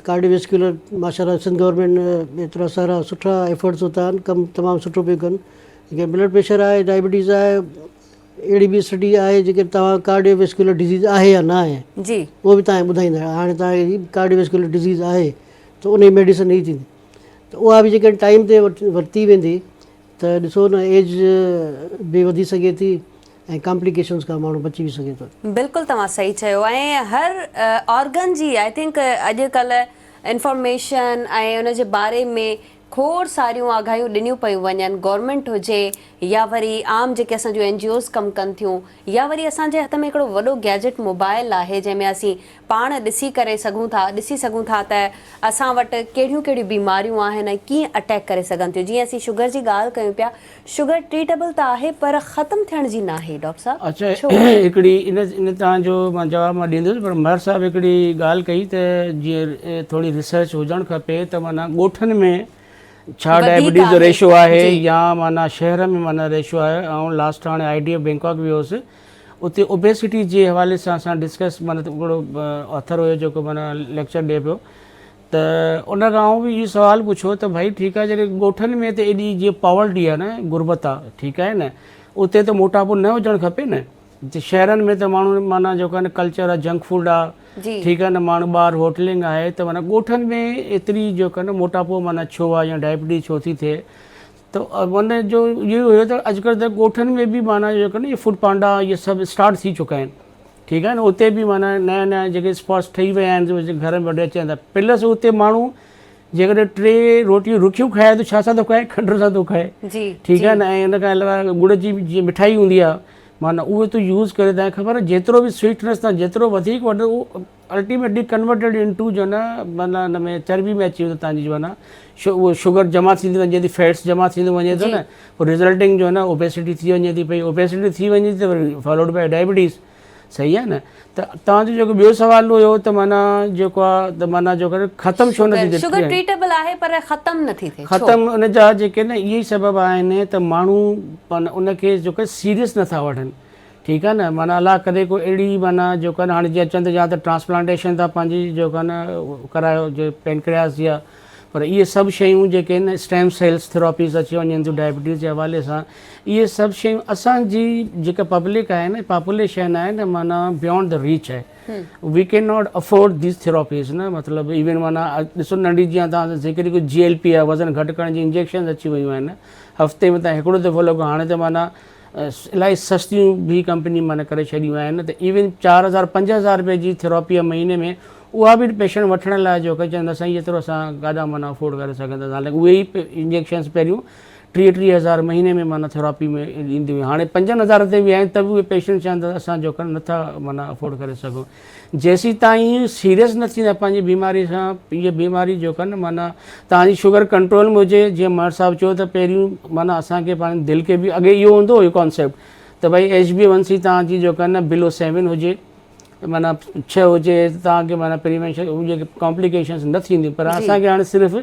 ڪارڊيو ويسڪيولر ماشاء الله سنڌ گورنمينٽ ايترا سارا سٺا ايفرٽس ورتا آهن ڪم تمام سٺو پيو ڪن جيڪي بلڊ پريشر آهي ڊائبٽيز آهي اهڙي به اسٽڊي آهي جيڪي توهان ڪارڊيو ويسڪيولر ڊزيز آهي يا نه آهي
جي
اهو به توهان ٻڌائيندا هاڻي توهان جي ڪارڊيو ويسڪيولر ڊزيز آهي ته ان جي ميڊيسن هي ٿيندي ته اها به جيڪڏهن ٽائيم تي ورتي ويندي ته ڏسو نه ايج به وڌي سگهي ٿي ۽ ڪامپليڪيشنز کان ماڻهو بچي به سگهي ٿو.
بلڪل توهان صحيح چيو ۽ هر آرگن جي I think اڄ ڪلهه انفارميشن ۽ ان جي باري ۾ کوڙ ساريون آگاهيون ڏنيون پيون وڃن گورنمينٽ هجي يا وري عام جيڪي اسان جون اين جي اوز ڪم ڪن ٿيون يا وري اسان جي هٿ ۾ هڪڙو وڏو گيجيٽ موبائل آهي جنهن ۾ اسين پاڻ ڏسي ڪري سگهون ٿا ڏسي سگهون ٿا ته اسان وٽ ڪهڙيون ڪهڙيون بيماريون آهن ۽ ڪيئن اٽيڪ ڪري سگهن ٿيون جيئن اسين شگر جي ڳالهه ڪيون پيا شگر ٽريٽبل ته آهي پر ختم ٿيڻ جي ناهي ڊاڪٽر صاحب
اڇا
ڇو؟
هڪڙي ان ان تان جو مان جواب مان ڏيندس پر مهر صاحب هڪڙي ڳالهه ڪئي ته جيئن ٿوري ريسرچ هجڻ کپي ته معنيٰ ڳوٺن ۾ ڇا
وڌيڪ
ڊائبٽيز جو
آهي
ريشو آهي
جي.
يا معنيٰ شهر ۾ معنيٰ ريشو آهي آئون لاسٽ هاڻي I D F Bangkok ويو هوس اتي اوبيسٽي جي حوالي سان اسان ڊسڪس معنيٰ هڪڙو آٿر هيو جيڪو معنيٰ ليڪچر ڏئي پيو ته ان کان آئون به اهو سوال پڇيو ته ڀائي ٺيڪ آهي جڏهن ڳوٺن ۾ ته ايڏي جيئن پاورٽي آهي نه غربت آهي ٺيڪ آهي نه اتي ته موٽاپو نه هجڻ کپي نه شهرن ۾ ته ماڻهو معنيٰ جيڪو آهي نه ڪلچر آهي جنڪ فوڊ آهي ٺيڪ آهي نه ماڻهو ٻاهر هوٽلنگ آهي ته معنيٰ ڳوٺن ۾ ايتري جيڪو آهي نه موٽاپو معنيٰ ڇو آهي يا ڊائبٽيز ڇو ٿي ٿئي ته ان جو اهو هيو ته اڄڪلهه ته ڳوٺن ۾ به معنيٰ جيڪو آهي نه فوڊ پانڊا اهي سڀ اسٽارٽ ٿي چڪا آهن ٺيڪ آهي نه اتي به معنيٰ نيا نيا جيڪي اسپاٽس ٺهي ويا آهن گهر ۾ وٺي اچن ٿا پلس اتي ماڻهو جيڪڏهن ٽي روٽيون رکيون کائي ته ڇا سان ٿو کائي کنڊ سان ٿو کائي ٺيڪ آهي نه ۽ ان کان علاوه ڳڙ جي جيئن مٺائي هوندي آهي معنيٰ اهو ٿو يوز ڪري تنهن خبر جيترو به سويٽنس تان جيترو وڌيڪ وٺو اهو الٽيميٽلي ڪنورٽيڊ انٽو جو نه معنيٰ ان ۾ چربي ۾ اچي ويندو تانجي جو نه اهو شگر جمع ٿيندي وڃي ٿي فيٽس جمع ٿيندو وڃي ٿو نه پوء رزلٽنگ جو نه اوبيسٽي ٿي وڃي ٿي پئي اوبيسٽي ٿي وڃي ٿي ته وري فالوڊ باء ڊائبٽيز صحيح آهي نه ته توهان جو جيڪو ٻيو سوال هيو ته معنيٰ جيڪو آهي ته معنيٰ جو ختم ڇو نه ٿي
شگر ٽريٽبل آهي پر ختم نه ٿي ٿئي
ختم ان جا جيڪي نه اهي سبب آهن ته ماڻهو ان کي جيڪو سيريس نٿا وٺن ٺيڪ آهي نه معنيٰ الله ڪري ڪو اهڙي معنيٰ جيڪو آهي نه هاڻي جيئن چون ٿا يا ته ٽرانسپلانٽيشن تان پنهنجي جيڪو آهي نه ڪرايو جي پينڪرياس جي آهي پر اهي سڀ شيون جيڪي آهن اسٽيم سيلز ٿراپيز اچي وڃن ٿيون ڊائبٽيز جي حوالي سان اهي سڀ شيون اسان جي جيڪا پبلڪ آهي نه پاپوليشن آهي نه معنيٰ بيانڊ the Reach آهي we can not afford these therapies نه مطلب ايون معنيٰ ڏسو ننڍي جيئن تان ذڪر ڪيو جي ايل پي آهي وزن گهٽ ڪرڻ جي انجيڪشنز اچي ويون آهن هفتي ۾ تان هڪڙو دفعو لڳو هاڻي ته معنيٰ الاهي سستيون به ڪمپني معنيٰ ڪري ڇڏيون آهن ته ايون 4000 5000 روپئي جي ٿراپي آهي مهيني ۾ اها به پيشنٽ وٺڻ لاء جو چون ٿا سائين ايترو اسان ڪاڏان معنيٰ افورڊ ڪري سگهنداسين حالانڪه اهي ئي انجيڪشنس پهريون ٽيهه ٽيهه هزار مهيني ۾ معنيٰ ٿراپي ۾ اينديون هيون هاڻي پنجن هزارن تي به آهن ته به اهي پيشنٽ چون ٿا اسان جو نٿا معنيٰ افورڊ ڪري سگهون جيسين تائين سيريس نه ٿيندا پنهنجي بيماري سان هيء بيماري جو ڪن معنيٰ توهان جي شگر ڪنٽرول ۾ هجي جيئن مهر صاحب چيو ته پهريون معنيٰ اسان کي پنهنجي دل کي به اڳي اهو هوندو هيو ڪانسيپٽ ته ڀئي ايڇ بي ون سي توهان جي جو ڪن بلو سيون هجي معنيٰ ڇهه هجي توهان کي معنيٰ پريوينشن جيڪي ڪامپليڪيشنس نه ٿينديون پر اسان کي هاڻي صرف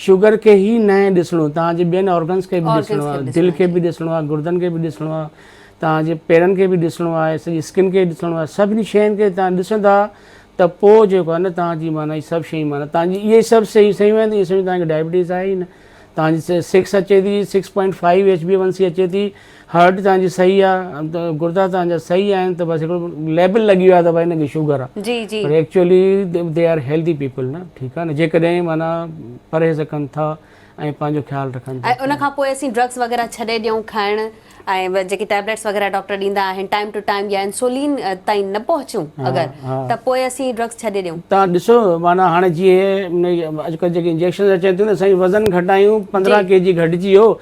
شگر کي ئي ناهي ڏسڻو توهان جي ٻين آرگنس کي به ڏسڻو آهي دل کي به ڏسڻو آهي گردن کي به ڏسڻو آهي توهان جي پيرن کي به ڏسڻو آهي سڄي اسڪن کي ڏسڻو آهي سڀني شين کي توهان ڏسندا ته پوء جيڪو آهي نه توهان جي معنيٰ هي سڀ شيون معنيٰ توهان جي اهي سڀ شيون صحيح آهن اهي سڀ توهان کي ڊائبٽيز آهي ئي نه توهان جي سڪس اچي ٿي six point five H B one C اچي ٿي هارٽ توهان جي صحيح آهي ته گردا توهان جا صحيح آهن ته بس هڪڙو ليبل لڳي ويو آهي ته ڀائي هن کي شوگر آهي
جي جي
پر actually they are healthy people نه ٺيڪ آهي نه جيڪڏهن معنيٰ پرهيز ڪن ٿا ۽ پنهنجو خيال رکن ٿا.
۽ ان کان پوء اسين ڊرگس وغيره ڇڏي ڏيون کائڻ ۽ جيڪي ٽيبليٽس وغيره ڊاڪٽر ڏيندا آهن ٽائيم ٽو ٽائيم يا انسولين تائين نه پهچون اگر ته پوء اسين ڊرگس ڇڏي ڏيون.
توهان ڏسو معنيٰ هاڻي جيئن اڄڪلهه جيڪي انجيڪشنز اچن ٿيون نه سائين وزن گهٽايون 15 ڪي جي گهٽجي ويو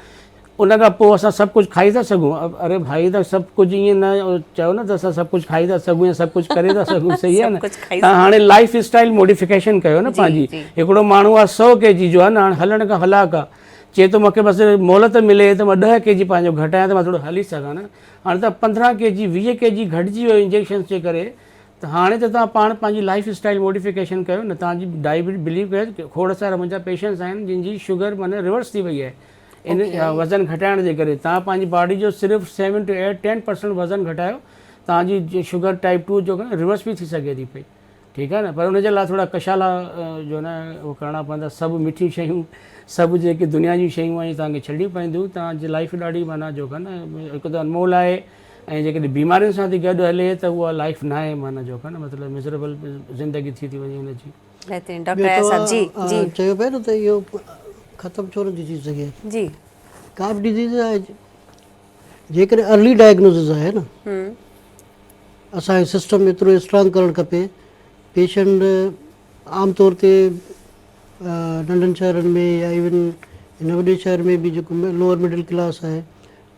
ان کان پوء اسان سڀ ڪجهه کائي ٿا سگهون اري ڀائي ته سڀ ڪجهه ائين نه چئو نه ته اسان سڀ ڪجهه کائي ٿا سگهون يا سڀ ڪجهه ڪري ٿا سگهون صحيح آهي نه تان هاڻي لائف اسٽائل موڊيفڪيشن ڪيو نه پنهنجي هڪڙو ماڻهو آهي سو ڪي جي جو آهي نه هاڻي هلڻ کان هلاڪ آهي چئي ٿو مونکي بس مهلت ملي ته مان 10 ڪي جي پنهنجو گهٽايان ته مان ٿورو هلي سگهان نه هاڻي ته 15 ڪي جي 20 ڪي جي گهٽجي ويو انجيڪشنس جي ڪري ته هاڻي ته توهان پاڻ پنهنجي لائف اسٽائل موڊيفڪيشن ڪيو نه توهان جي ڊائبٽ بليو ڪيو کوڙ سارا منهنجا پيشنٽس آهن جن جي شگر معنی ريورس ٿي وئي آهي ان وزن گهٽائڻ جي ڪري توهان پنهنجي باڊي جو صرف 7 ٽو 8 10% وزن گهٽايو توهان جي شگر ٽائپ 2 جو ريورس به ٿي سگهي ٿي پئي ٺيڪ آهي نه پر ان جي لاء ٿورا ڪشالا جو نه اهو ڪرڻا پوندا سڀ مٺيون شيون سڀ جيڪي دنيا جون شيون آهن توهان کي ڇڏڻيون پونديون توهان جي لائف ڏاڍي معنيٰ جو ڪن هڪ ته انمول آهي ۽ جيڪڏهن بيمارين سان ٿي گڏ هلي ته اها لائف نه آهي معنيٰ جو ڪن مطلب مزريبل زندگي ٿي ٿي وڃي هن جي.
بهترين ڊاڪٽر اياز صاحب جي جي.
چيو پئي نه ته اهو ختم ڇو نٿي ٿي سگهي.
جي.
ڪا به ڊزيز آهي جيڪڏهن ارلي ڊائگنوزز آهي نه اسان کي سسٽم ايترو اسٽرانگ ڪرڻ کپي پيشنٽ عام طور تي ننڍن شهرن ۾ يا ايون هن وڏي شهر ۾ به جيڪو لوئر مڊل ڪلاس آهي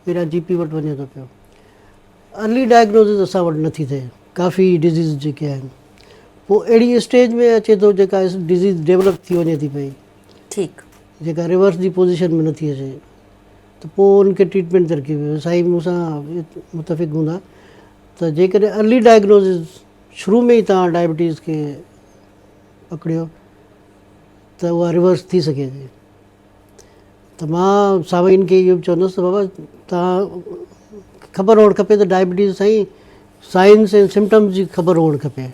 پهريان جي پي وٽ وڃي ٿو پيو. ارلي ڊائگنوزز اسان وٽ نٿي ٿئي ڪافي ڊزيز جيڪي آهن پوء اهڙي اسٽيج ۾ اچي ٿو جيڪا ڊزيز ڊيولپ ٿي وڃي ٿي پئي
ٺيڪ
جيڪا ريورس جي پوزيشن ۾ نٿي اچي ته پوء ان کي ٽريٽمينٽ درڪي ويو سائين مون سان متفق هوندا ته جيڪڏهن ارلي ڊائگنوزز شروع ۾ ئي توهان ڊائبٽيز کي پڪڙيو ته اها ريورس ٿي سگهي ٿي ته مان سامعين کي اهو به چوندس ته بابا توهان خبر هئڻ کپي ته ڊائبٽيز سائين سائنس ۽ سمٽمز جي خبر هئڻ کپي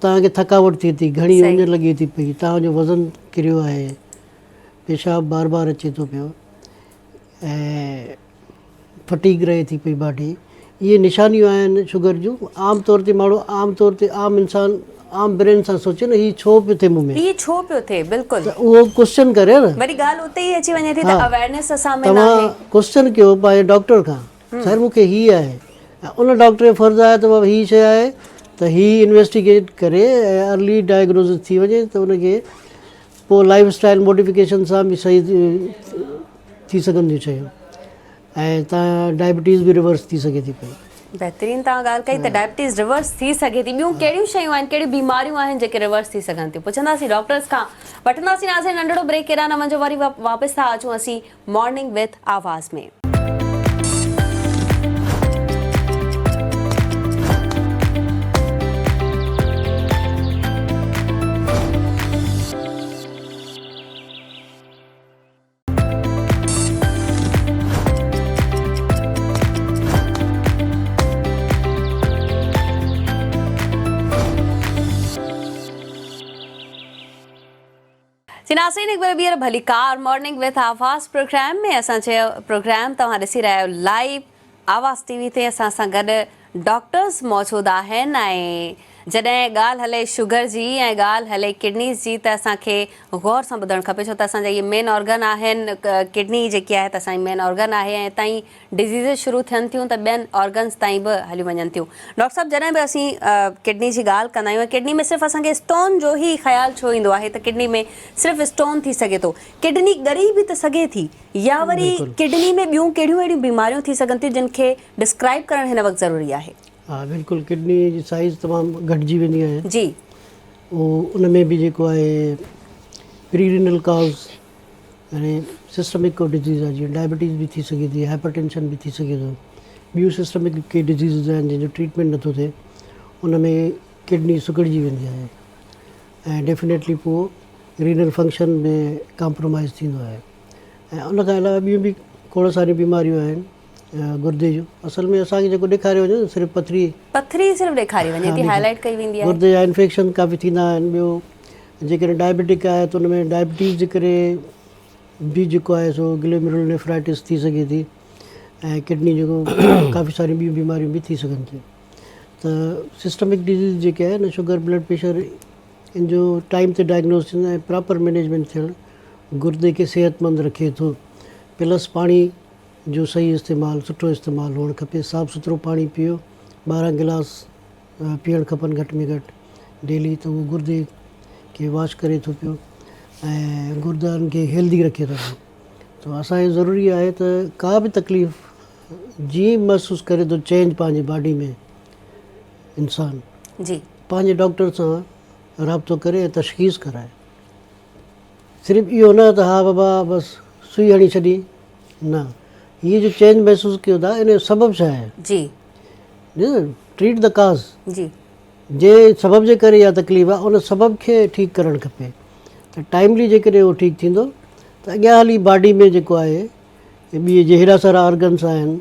توهان کي ٿڪاوٽ ٿئي ٿي گهڻي اڃ لڳي ٿي پئي توهان جو وزن ڪريو آهي پيشاب بار بار اچي ٿو پيو ۽ فٽيگ رهي ٿي پئي باڊي اهي نشانيون آهن شگر جون عام طور تي ماڻهو عام طور تي عام انسان عام برين سان سوچي نه هي ڇو پيو ٿئي مون ۾
هي ڇو پيو ٿئي بلڪل
ته اهو ڪوسچن ڪري نه
وري ڳالهه اتي ئي اچي وڃي ٿي ته اويرنيس اسان ۾ ناهي
توهان ڪوسچن ڪيو پنهنجي ڊاڪٽر کان سر مون کي هي آهي ۽ ان ڊاڪٽر جو فرض آهي ته بابا هي شيء آهي ته هي انويسٽيگيٽ ڪري ۽ ارلي ڊائگنوزس ٿي وڃي ته ان کي پوء لائف اسٽائل موڊيفڪيشن سان به صحيح ٿي سگهن ٿيون شيون ۽ تان ڊائبٽيز به ريورس ٿي سگهي ٿي پئي.
بهترين توهان ڳالهه ڪئي ته ڊائبٽيز ريورس ٿي سگهي ٿي ٻيون ڪهڙيون شيون آهن ڪهڙيون بيماريون آهن جيڪي ريورس ٿي سگهن ٿيون پڇنداسين ڊاڪٽرز کان وٺنداسين ناظرين ننڍڙو بريڪ ڪيڏانهن نه وڃجو وري واپس ٿا اچون اسين مارننگ وٿ آواز ۾. جي ناظرين هڪ ڀيرو ٻيهر ڀليڪار مارننگ وٿ آواز پروگرام ۾ اسان چيو پروگرام توهان ڏسي رهيا آهيو لائيو آواز ٽي وي تي اسان سان گڏ ڊاڪٽرز موجود آهن ۽ جڏهن ڳالهه هلي شگر جي ۽ ڳالهه هلي ڪڊنيز جي ته اسان کي غور سان ٻڌڻ کپي ڇو ته اسان جا اهي مين آرگن آهن ڪڊني جيڪي آهي ته اسان جي مين آرگن آهي ۽ اتان ئي ڊزيزز شروع ٿين ٿيون ته ٻين آرگنز تائين به هليون وڃن ٿيون ڊاڪٽر صاحب جڏهن به اسين ڪڊني جي ڳالهه ڪندا آهيون ۽ ڪڊني ۾ صرف اسان کي اسٽون جو ئي خيال ڇو ايندو آهي ته ڪڊني ۾ صرف اسٽون ٿي سگهي ٿو ڪڊني ڳري به ته سگهي ٿي يا وري ڪڊني ۾ ٻيون ڪهڙيون اهڙيون بيماريون ٿي سگهن ٿيون جن کي ڊسڪرائيب ڪرڻ هن وقت ضروري آهي؟
ها بلڪل ڪڊني جي سائيز تمام گهٽجي ويندي آهي.
جي.
اهو ان ۾ به جيڪو آهي پري رينل ڪاز يعني سسٽمڪ ڪو ڊزيز آهي جيئن ڊائبٽيز به ٿي سگهي ٿي هائپر ٽينشن به ٿي سگهي ٿو ٻيون سسٽمڪ ڪي ڊزيزز آهن جن جو ٽريٽمينٽ نٿو ٿئي ان ۾ ڪڊني سڪڙجي ويندي آهي ۽ ڊيفنيٽلي پوء رينل فنڪشن به ڪامپرومائز ٿيندو آهي ۽ ان کان علاوه ٻيون به کوڙ ساريون بيماريون آهن گردي جون اصل ۾ اسان کي جيڪو ڏيکاريو وڃي صرف پٿري
پٿري صرف ڏيکاري وڃي ٿي هائي لائيٽ ڪئي ويندي آهي
گردي جا انفيڪشن ڪافي ٿيندا آهن ٻيو جيڪڏهن ڊائبيٽڪ آهي ته ان ۾ ڊائبٽيز جي ڪري به جيڪو آهي سو گلوميرول نيفرائٽس ٿي سگهي ٿي ۽ ڪڊني جيڪو ڪافي ساريون ٻيون بيماريون به ٿي سگهن ٿيون ته سسٽمڪ ڊزيز جيڪي آهن شگر بلڊ پريشر ان جو ٽائيم تي ڊائگنوز ٿيڻ ۽ پراپر مينيجمينٽ ٿيڻ گردي کي صحت مند رکي ٿو پلس پاڻي جو صحيح استعمال سٺو استعمال هئڻ کپي صاف سٿرو پاڻي پيئو 12 گلاس پيئڻ کپن گهٽ ۾ گهٽ ڊيلي ته اهو گردي کي واش ڪري ٿو پيو ۽ گردن کي هيلدي رکي ٿو پيو ته اسان کي ضروري آهي ته ڪا به تڪليف جيئن ئي محسوس ڪري ٿو چينج پنهنجي باڊي ۾ انسان
جي
پنهنجي ڊاڪٽر سان رابطو ڪري ۽ تشخيص ڪرائي صرف اهو نه ته ها بابا بس سوئي هڻي ڇڏي نه هي جو چينج محسوس ڪيو ٿا ان جو سبب ڇا آهي
جي
ٽريٽ the cause
جي
جنهن سبب جي ڪري اها تڪليف آهي ان سبب کي ٺيڪ ڪرڻ کپي ته ٽائملي جيڪڏهن اهو ٺيڪ ٿيندو ته اڳيان هلي باڊي ۾ جيڪو آهي ٻي جي هيڏا سارا آرگنس آهن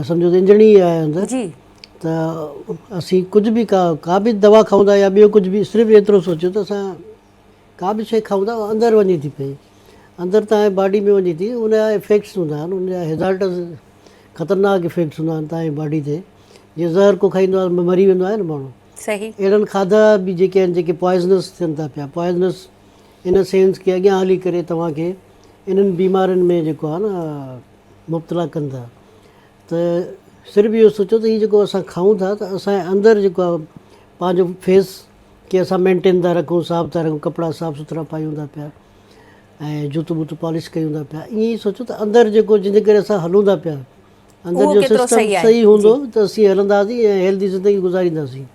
سمجهو ته انجڻ ئي آهي اندر
جي
ته اسين ڪجهه به ڪا ڪا به دوا کائون ٿا يا ٻيو ڪجهه به صرف ايترو سوچيو ته اسان ڪا به شيء کائون ٿا اندر وڃي ٿي پئي اندر تان باڊي ۾ وڃي ٿي ان جا افيڪٽس هوندا آهن ان جا هيزارڊس خطرناڪ افيڪٽس هوندا آهن تان جي باڊي تي جيئن زهر ڪو کائيندو آهي مري ويندو آهي نه ماڻهو
صحيح
اهڙن کاڌا به جيڪي آهن جيڪي پوائزنس ٿين ٿا پيا پوائزنس ان سينس ڪي اڳيان هلي ڪري توهان کي انهن بيمارين ۾ جيڪو آهي نه مبتلا ڪن ٿا ته صرف اهو سوچو ته هي جيڪو اسان کائون ٿا ته اسان جي اندر جيڪو آهي پنهنجو فيس کي اسان مينٽين ٿا رکون صاف ٿا رکون ڪپڙا صاف سٿرا پايون ٿا پيا ۽ جوتو بوتو پالش ڪيون ٿا پيا ائين ئي سوچو ته اندر جيڪو جنهن جي ڪري اسان هلون ٿا پيا اندر جو سسٽم صحيح هوندو ته اسين هلنداسين ۽ هيلدي زندگي گذارينداسين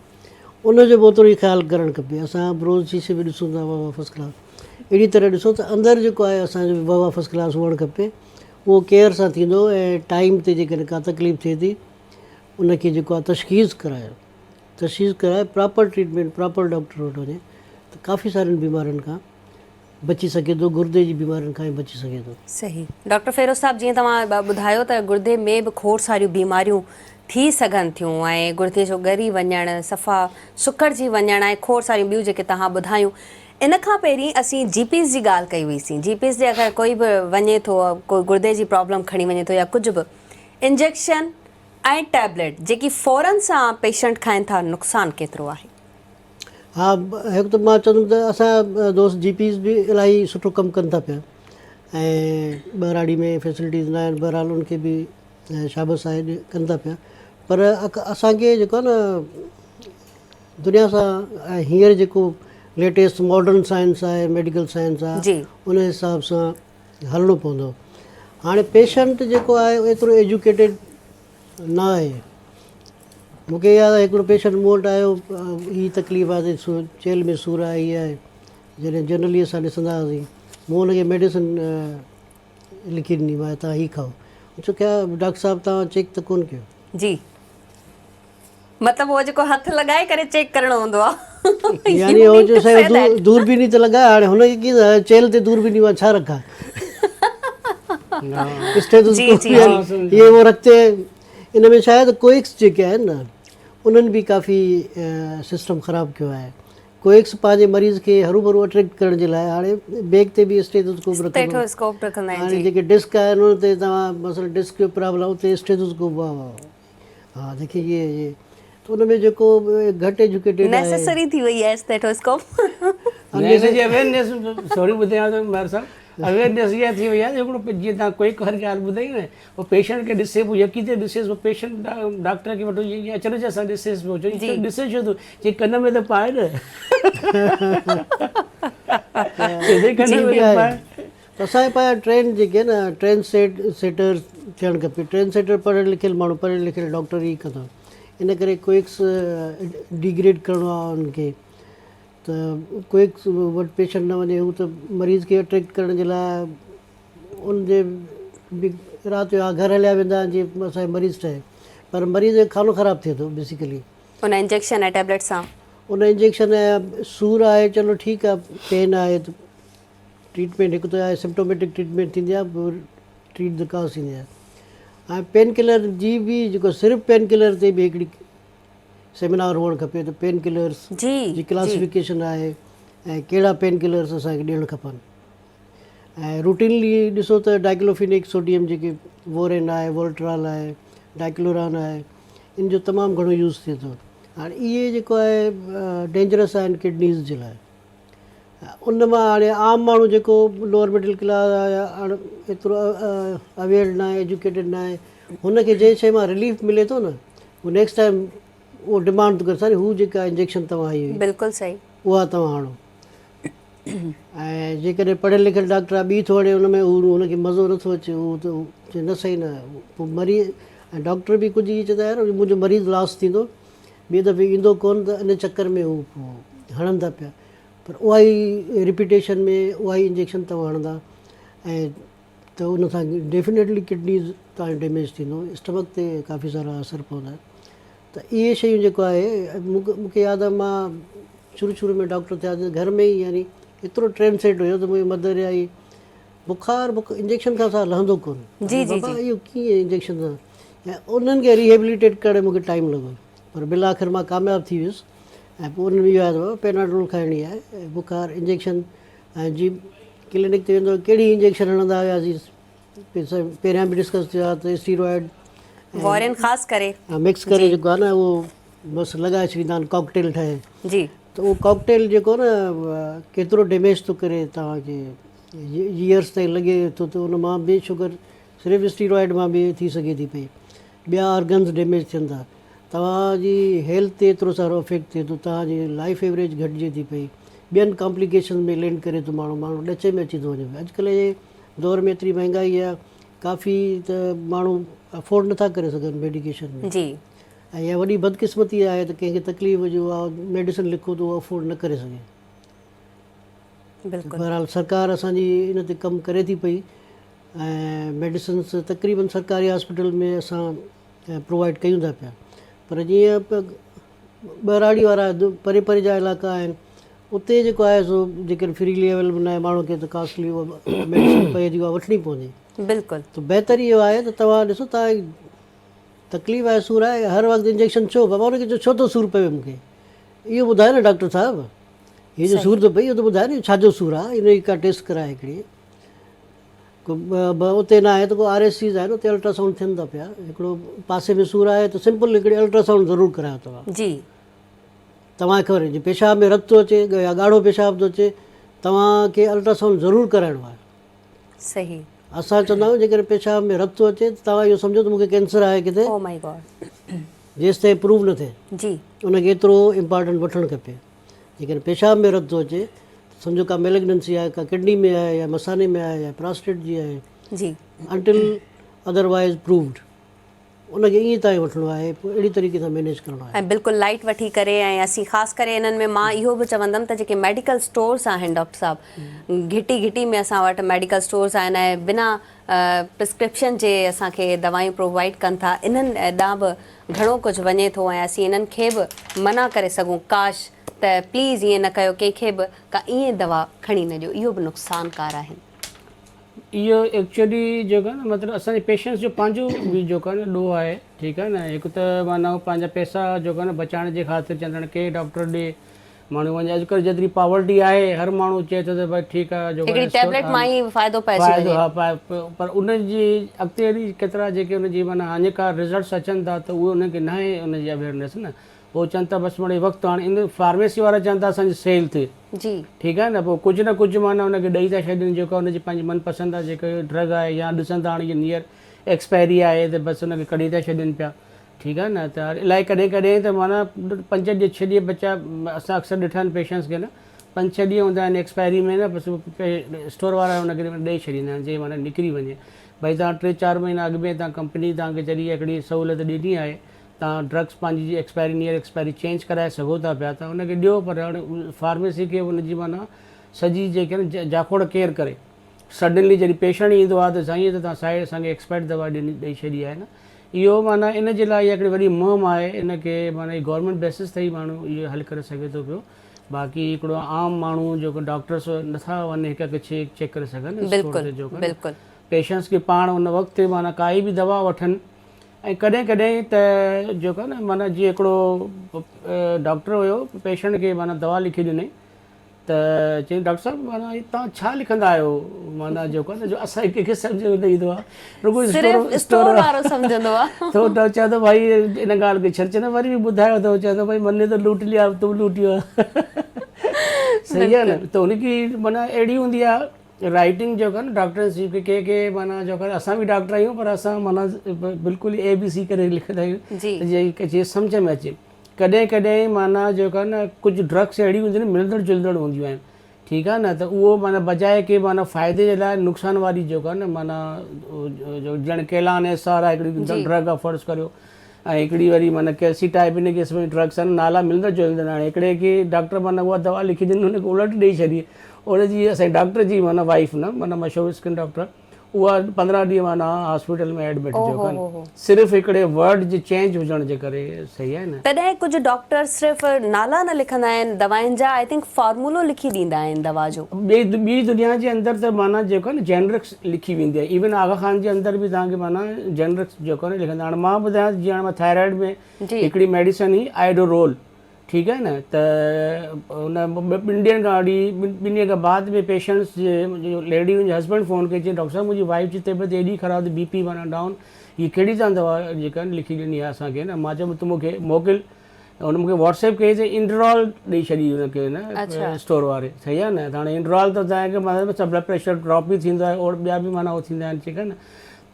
ان جو به اوترو ئي خيال ڪرڻ کپي اسان به روز شيشي ۾ ڏسون ٿا واهه واهه فرسٽ ڪلاس اهڙي طرح ڏسو ته اندر جيڪو آهي اسان جو به واهه واهه فرسٽ ڪلاس هئڻ کپي اهو ڪيئر سان ٿيندو ۽ ٽائيم تي جيڪڏهن ڪا تڪليف ٿئي ٿي ان کي جيڪو آهي تشخيص ڪرايو تشخيص ڪرائي پراپر ٽريٽمينٽ پراپر ڊاڪٽر وٽ وڃي ته ڪافي سارين بيمارين کان بچي سگهي ٿو گردي جي بيمارين کان به بچي سگهي ٿو.
صحيح ڊاڪٽر فيروز صاحب جيئن توهان ٻڌايو ته گردي ۾ به کوڙ ساريون بيماريون ٿي سگهن ٿيون ۽ گردي جو ڳري وڃڻ صفا سڪڙجي وڃڻ ۽ کوڙ ساريون ٻيون جيڪي توهان ٻڌايون ان کان پهرين اسين جي پيز جي ڳالهه ڪئي هئي سين جي پيز جي اگر ڪوئي به وڃي ٿو ڪوئي گردي جي پرابلم کڻي وڃي ٿو يا ڪجهه به انجيڪشن ۽ ٽيبليٽ جيڪي فورن سان پيشنٽ کائن ٿا نقصان ڪيترو آهي؟
ها هڪ ته مان چوندم ته اسان جا دوست جي پيز به الاهي سٺو ڪم ڪن ٿا پيا ۽ ٻهراڙي ۾ فيسلٽيز نه آهن بهرحال ان کي به شابس آهي ڪن ٿا پيا پر اسان کي جيڪو آهي نه دنيا سان هينئر جيڪو ليٽيسٽ ماڊرن سائنس آهي ميڊيڪل سائنس آهي ان حساب سان هلڻو پوندو هاڻي پيشنٽ جيڪو آهي ايترو ايجوڪيٽيڊ نه آهي مون کي ياد آهي هڪڙو پيشنٽ مون وٽ آيو هي تڪليف آهي چيلهه ۾ سور آهي هي آهي جڏهن جنرلي اسان ڏسندا هئاسين مون هن کي ميڊيسن لکي ڏني مان تان هي کائو چيو کيا ڊاڪٽر صاحب تان چيڪ ته ڪون ڪيو
جي مطلب اهو جيڪو هٿ لڳائي ڪري چيڪ ڪرڻو هوندو آ.
يعني هو جو سائين دوربيني ته لڳائي هاڻي هن کي ڪيئن چيلهه تي دوربيني مان ڇا رکان اسٽيٿوسڪوپ هي هو رکتي ان ۾ ڇا آهي ته ڪوئڪس جيڪي آهن نه انهن به ڪافي سسٽم خراب ڪيو آهي ڪوئڪس پنهنجي مريض کي هروڀرو اٽريڪٽ ڪرڻ جي لاء هاڻي بيگ تي به اسٽيٿوسڪوپ رکندا هاڻي جيڪي ڊسڪ آهن ان تي توهان مثلا ڊسڪ جو پرابلم اتي اسٽيٿوسڪوپ واهه واهه ها ديکي يي يي ته ان ۾ جيڪو گهٽ ايجوڪيٽيڊ آهي
نيسيسري ٿي وئي آهي اسٽيٿوسڪوپ.
نه ان جي اويئرنيس سوري ٻڌايان ٿو مهر صاحب اويئرنيس اها ٿي وئي آهي هڪڙو جيئن تان ڪوئڪ هر ڳالهه ٻڌائي نه هو پيشنٽ کي ڏسي پوء يقين تي ڏسيس پوء پيشنٽ ڊاڪٽر کي وٺو جي اچرج سان ڏسيس پيو چئي ڏسي ڇو ٿو چئي ڪن ۾ ته پائي نه چئي ڪن ۾ ته پائي.
ته اسان جي پايان ٽرين جيڪي آهن نه ٽرين سيٽ سيٽرز ٿيڻ کپي ٽرين سيٽر پڙهيل لکيل ماڻهو پڙهيل لکيل ڊاڪٽر ئي ڪندا ان ڪري ڪوئڪس ڊيگريڊ ڪرڻو آهي انهن کي ته ڪوئڪس وٽ پيشنٽ نه وڃي هو ته مريض کي اٽريڪٽ ڪرڻ جي لاء ان جي به رات جو گهر هليا ويندا آهن جي اسان جو مريض ٺهي پر مريض جو کانو خراب ٿئي ٿو بيسيڪلي
ان انجيڪشن ۽ ٽيبليٽ سان
ان انجيڪشن ۽ سور آهي چلو ٺيڪ آهي پين آهي ته ٽريٽمينٽ هڪ ته آهي سمپٽوميٽڪ ٽريٽمينٽ ٿيندي آهي پوء ٽريٽ the cause ٿيندي آهي ۽ پين ڪلر جي به جيڪو صرف پين ڪلر تي به هڪڙي سيمينار هئڻ کپي ته پين ڪلرس جي ڪلاسيفڪيشن آهي ۽ ڪهڙا پين ڪلرس اسان کي ڏيڻ کپن ۽ روٽينلي ڏسو ته ڊائڪلوفينڪ سوڊيم جيڪي وورين آهي وولٽرال آهي ڊائڪلوران آهي ان جو تمام گهڻو يوز ٿئي ٿو هاڻي اهي جيڪو آهي ڊينجرس آهن ڪڊنيز جي لاء ان مان هاڻي عام ماڻهو جيڪو لوئر مڊل ڪلاس آهي يا اڻ ايترو اويئر نه آهي ايجوڪيٽيڊ نه آهي هن کي جنهن شيء مان رليف ملي ٿو نه هو نيڪسٽ ٽائيم اهو ڊمانڊ ٿو ڪري سائين هو جيڪا انجيڪشن توهان هنئي هئي
بلڪل صحيح
اها توهان هڻو ۽ جيڪڏهن پڙهيل لکيل ڊاڪٽر آهي ٻي ٿو هڻي ان ۾ هو هن کي مزو نٿو اچي هو ته چئي نه صحيح نه پوء مري ۽ ڊاڪٽر به ڪجهه ائين چوندا يار منهنجو مريض لاس ٿيندو ٻئي دفعي ايندو ڪونه ته ان چڪر ۾ هو پوء هڻن ٿا پيا پر اها ئي رپيٽيشن ۾ اها ئي انجيڪشن توهان هڻندا ۽ ته ان سان ڊيفنيٽلي ڪڊنيز توهان جو ڊيميج ٿيندو اسٽمڪ تي ڪافي سارا اثر پوندا ته اهي شيون جيڪو آهي مون کي ياد آهي مان شروع شروع ۾ ڊاڪٽر ٿيا گهر ۾ ئي يعني ايترو ٽرين سيٽ هيو ته منهنجي مدر آئي بخار بخ انجيڪشن کان سواء لهندو ڪونه
جي جي
بابا اهو ڪيئن انجيڪشن سان ۽ انهن کي ريهيبليٽيٽ ڪرڻ ۾ مون کي ٽائيم لڳو پر بالآخر مان ڪامياب ٿي ويس ۽ پوء انهن اهو آيو ته بابا پيناڊول کائڻي آهي بخار انجيڪشن ۽ جي ڪلينڪ تي ويندو ڪهڙي انجيڪشن هڻندا هياسين پهريان به ڊسڪس ٿيو آهي ته اسٽيرائڊ
وارين خاص ڪري
مڪس ڪري جيڪو آهي نه اهو بس لڳائي ڇڏيندا آهن ڪاڪٽيل ٺاهي
جي
ته اهو ڪاڪٽيل جيڪو آهي نه ڪيترو ڊيميج ٿو ڪري توهان کي ييئرس تائين لڳي ٿو ته ان مان به شگر صرف اسٽيرائڊ مان به ٿي سگهي ٿي پئي ٻيا آرگنز ڊيميج ٿين ٿا توهان جي هيلٿ تي ايترو سارو افيڪٽ ٿئي ٿو توهان جي لائف ايوريج گهٽجي ٿي پئي. ٻين ڪامپليڪيشنز ۾ لينڊ ڪري ٿو ماڻهو ماڻهو ڏچي ۾ اچي ٿو وڃي اڄڪلهه جي دور ۾ ايتري مهنگائي آهي ڪافي ته ماڻهو افورڊ نٿا ڪري سگهن ميڊيڪيشن ۾
جي.
۽ اها وڏي بدقسمتي آهي ته ڪنهن کي تڪليف هجي اها ميڊيسن لکو ته اهو افورڊ نه ڪري سگهي.
بلڪل.
بهرحال سرڪار اسان جي ان تي ڪم ڪري ٿي پئي ۽ ميڊيسنس تقريبن سرڪاري هاسپيٽل ۾ اسان پرووائيڊ ڪيون ٿا پيا پر جيئن ٻهراڙي وارا پري پري جا علائقا آهن اتي جيڪو آهي سو جيڪڏهن فريلي اويليبل ناهي ماڻهو کي ته ڪاسٽلي ميڊيسن پئي ٿي اها وٺڻي پوندي.
بلڪل.
ته بهتر اهو آهي ته توهان ڏسو توهان تڪليف آهي سور آهي هر وقت انجيڪشن ڇو بابا ان کي چئو ڇو ٿو سور پوي مون کي اهو ٻڌايو نه ڊاڪٽر صاحب هي جو سور ٿو پئي اهو ته ٻڌايو نه ڇا جو سور آهي ان جي ڪا ٽيسٽ ڪرائي هڪڙي ڪو اتي نه آهي ته ڪو آر ايس سيز آهن اتي الٽراسائونڊ ٿين ٿا پيا هڪڙو پاسي ۾ سور آهي ته سمپل هڪڙي الٽراسائونڊ ضرور ڪرايو توهان
جي
توهان کي خبر جي پيشاب ۾ رت ٿو اچي يا ڳاڙهو پيشاب ٿو اچي توهان کي الٽراسائونڊ ضرور ڪرائڻو آهي.
صحيح.
اسان چوندا آهيون جيڪڏهن پيشاب ۾ رت ٿو اچي ته توهان اهو سمجهو ته مون کي ڪينسر آهي ڪٿي.
او مائي گاڊ.
جيستائين پروف نه ٿئي.
جي.
ان کي ايترو امپارٽنٽ وٺڻ کپي. جيڪڏهن پيشاب ۾ رت ٿو اچي ته سمجهو ڪا ميلگننسي آهي ڪا ڪڊني ۾ آهي يا مثاني ۾ آهي يا پراسٽيٽ جي آهي.
جي.
انٽل ادروائز پرووڊ. ان کي ائين تائين وٺڻو آهي پوء اهڙي طريقي سان مينيج ڪرڻو آهي.
۽ بلڪل لائيٽ وٺي ڪري ۽ اسين خاص ڪري انهن ۾ مان اهو به چوندم ته جيڪي ميڊيڪل اسٽورس آهن ڊاڪٽر صاحب گهٽي گهٽي ۾ اسان وٽ ميڊيڪل اسٽورس آهن ۽ بنا پرسڪرپشن جي اسان کي دوائيون پرووائيڊ ڪن ٿا انهن ڏانهن به گهڻو ڪجهه وڃي ٿو ۽ اسين انهن کي به منع ڪري سگهون ڪاش ته پليز ائين نه ڪيو ڪنهن کي به ڪا ائين دوا کڻي نه ڏيو اهو به نقصانڪار آهن.
اهو ايڪچوئلي جيڪو آهي نه مطلب اسان جي پيشنٽس جو پنهنجو به جيڪو آهي نه ڏوهه آهي ٺيڪ آهي نه هڪ ته معنيٰ هو پنهنجا پئسا جيڪو آهي نه بچائڻ جي خاطر چوندا آهن ڪنهن ڊاڪٽر ڏي ماڻهو وڃي اڄڪلهه جيتري پاورٽي آهي هر ماڻهو چئي ٿو ته ڀائي ٺيڪ آهي جيڪو
هڪڙي ٽيبليٽ مان ئي فائدو پئجي
وڃي ها پر ان جي اڳتي هلي ڪيترا جيڪي ان جي معنيٰ هاڃيڪار رزلٽس اچن ٿا ته اهي انهن کي ناهي ان جي اويئرنيس نه هو چون ٿا بس مڙئي وقت هاڻي ان فارميسي وارا چون ٿا اسان جي سيل ٿئي
جي.
ٺيڪ آهي نه پوء ڪجهه نه ڪجهه معنيٰ ان کي ڏئي ٿا ڇڏين جيڪا ان جي پنهنجي من پسند آهي جيڪا ڊرگ آهي يا ڏسن ٿا هاڻي نيئر ايڪسپائري آهي ته بس ان کي ڪڍي ٿا ڇڏين پيا ٺيڪ آهي نه ته الائي ڪڏهن ڪڏهن ته معنيٰ پنج ڏينهن ڇهه ڏينهن بچا اسان اڪثر ڏٺا آهن پيشنٽس کي نه پنج ڇهه ڏينهن هوندا آهن ايڪسپائري ۾ نه بس اسٽور وارا ان کي ڏئي ڇڏيندا آهن جي معنيٰ نڪري وڃي ڀئي توهان ٽي چار مهينا اڳ ۾ توهان ڪمپني توهان کي جڏهن هڪڙي سهولت ڏني آهي توهان ڊرگس پنهنجي جي ايڪسپائري نيئر ايڪسپائري چينج ڪرائي سگهو ٿا پيا ته ان کي ڏيو پر هاڻي فارميسي کي ان جي معنيٰ سڄي جيڪي آهن جاکوڙ ڪير ڪري سڊنلي جڏهن پيشنٽ ايندو آهي ته سائين ته توهان سائي اسان کي ايڪسپائرڊ دوا ڏني ڏئي ڇڏي آهي نه اهو معنيٰ ان جي لاء اها هڪڙي وڏي مهم آهي ان کي معنيٰ گورنمينٽ بيسس تي ئي ماڻهو اهو حل ڪري سگهي ٿو پيو باقي هڪڙو عام ماڻهو جيڪو ڊاڪٽرس نٿا وڃي هڪ هڪ چيڪ ڪري سگهن
بلڪل
پيشنٽس کي پاڻ ان وقت معنيٰ ڪائي به دوا وٺن ۽ ڪڏهن ڪڏهن ته جيڪو آهي نه معنيٰ جيئن هڪڙو ڊاڪٽر هيو پيشنٽ کي معنيٰ دوا لکي ڏني ته چيائين ڊاڪٽر صاحب معنيٰ هي توهان ڇا لکندا آهيو معنيٰ جيڪو آهي نه جو اسان کي ڪنهن کي سمجهه ۾ نه ايندو آهي رڳو
صرف اسٽور وارو سمجهندو آهي
ته ڊاڪٽر چئي ٿو ڀائي ان ڳالهه کي ڇڏ چئي وري به ٻڌايو ته چئي ٿو ڀائي من ني ته لوٽ ليا اب تم لوٽيو صحيح آهي نه ته هن کي معنيٰ اهڙي هوندي آهي رائيٽنگ جيڪو آهي نه ڊاڪٽرن جي ڪي ڪي معنيٰ جيڪو آهي اسان به ڊاڪٽر آهيون پر اسان معنيٰ بلڪل اي بي سي ڪري لکندا آهيون ته جيئن جيئن سمجهه ۾ اچي ڪڏهن ڪڏهن معنيٰ جيڪو آهي نه ڪجهه ڊرگس اهڙيون هونديون آهن ملندڙ جلندڙ هونديون آهن ٺيڪ آهي نه ته اهو معنيٰ بجاء ڪي معنيٰ فائدي جي لاء نقصان واري جيڪو آهي نه معنيٰ ڄڻ ڪيلان ايس آر آهي هڪڙي ڊرگ آهي فرض ڪريو ۽ هڪڙي وري معنيٰ ڪيلسي ٽائپ ان قسم جون ڊرگس آهن نالا ملندڙ جلندڙ هاڻي هڪڙي کي ڊاڪٽر معنيٰ اها دوا لکي ڏني هن کي الٽ ڏئي ڇڏي ان جي اسان جي ڊاڪٽر جي معنيٰ وائيف نه معنيٰ مشهور اسڪن ڊاڪٽر اها 15 ڏينهن معنيٰ هاسپيٽل ۾ ايڊمٽ جو ڪن صرف هڪڙي ورڊ جي چينج هجڻ جي ڪري صحيح آهي نه.
تڏهن ڪجهه ڊاڪٽر صرف نالا نه لکندا آهن دوائن جا I think فارمولو لکي ڏيندا آهن دوا جو.
ٻي ٻي دنيا جي اندر ته معنيٰ جيڪو آهي نه جينرڪس لکي ويندي آهي ايون آغا خان جي اندر به توهان کي معنيٰ جينرڪس جيڪو آهي نه لکندا هاڻي مان ٻڌايان جيئن هاڻي مان ٿائرائيڊ ۾ هڪڙي ميڊيسن هئي آئيڊورول ٺيڪ آهي نه ته ان ٻن ڏينهن کان اڙي ٻن ڏينهن کان بعد ۾ پيشنٽس جي ليڊي ان جي هسبنڊ فون ڪئي چي ڊاڪٽر صاحب منهنجي وائيف جي طبيعت ايڏي خراب بي پي معنيٰ ڊائون هي ڪهڙي تان دوا جيڪا لکي ڏني آهي اسان کي نه مان چيم تون مونکي موڪل ان مونکي واٽس ايپ ڪئي ته انڊرال ڏئي ڇڏي ان کي نه اسٽور واري صحيح آهي نه ته هاڻي انڊرال ته تنهن کي معنيٰ بلڊ پريشر ڊراپ به ٿيندو آهي اور ٻيا به معنيٰ هو ٿيندا آهن ٺيڪ آهي نه.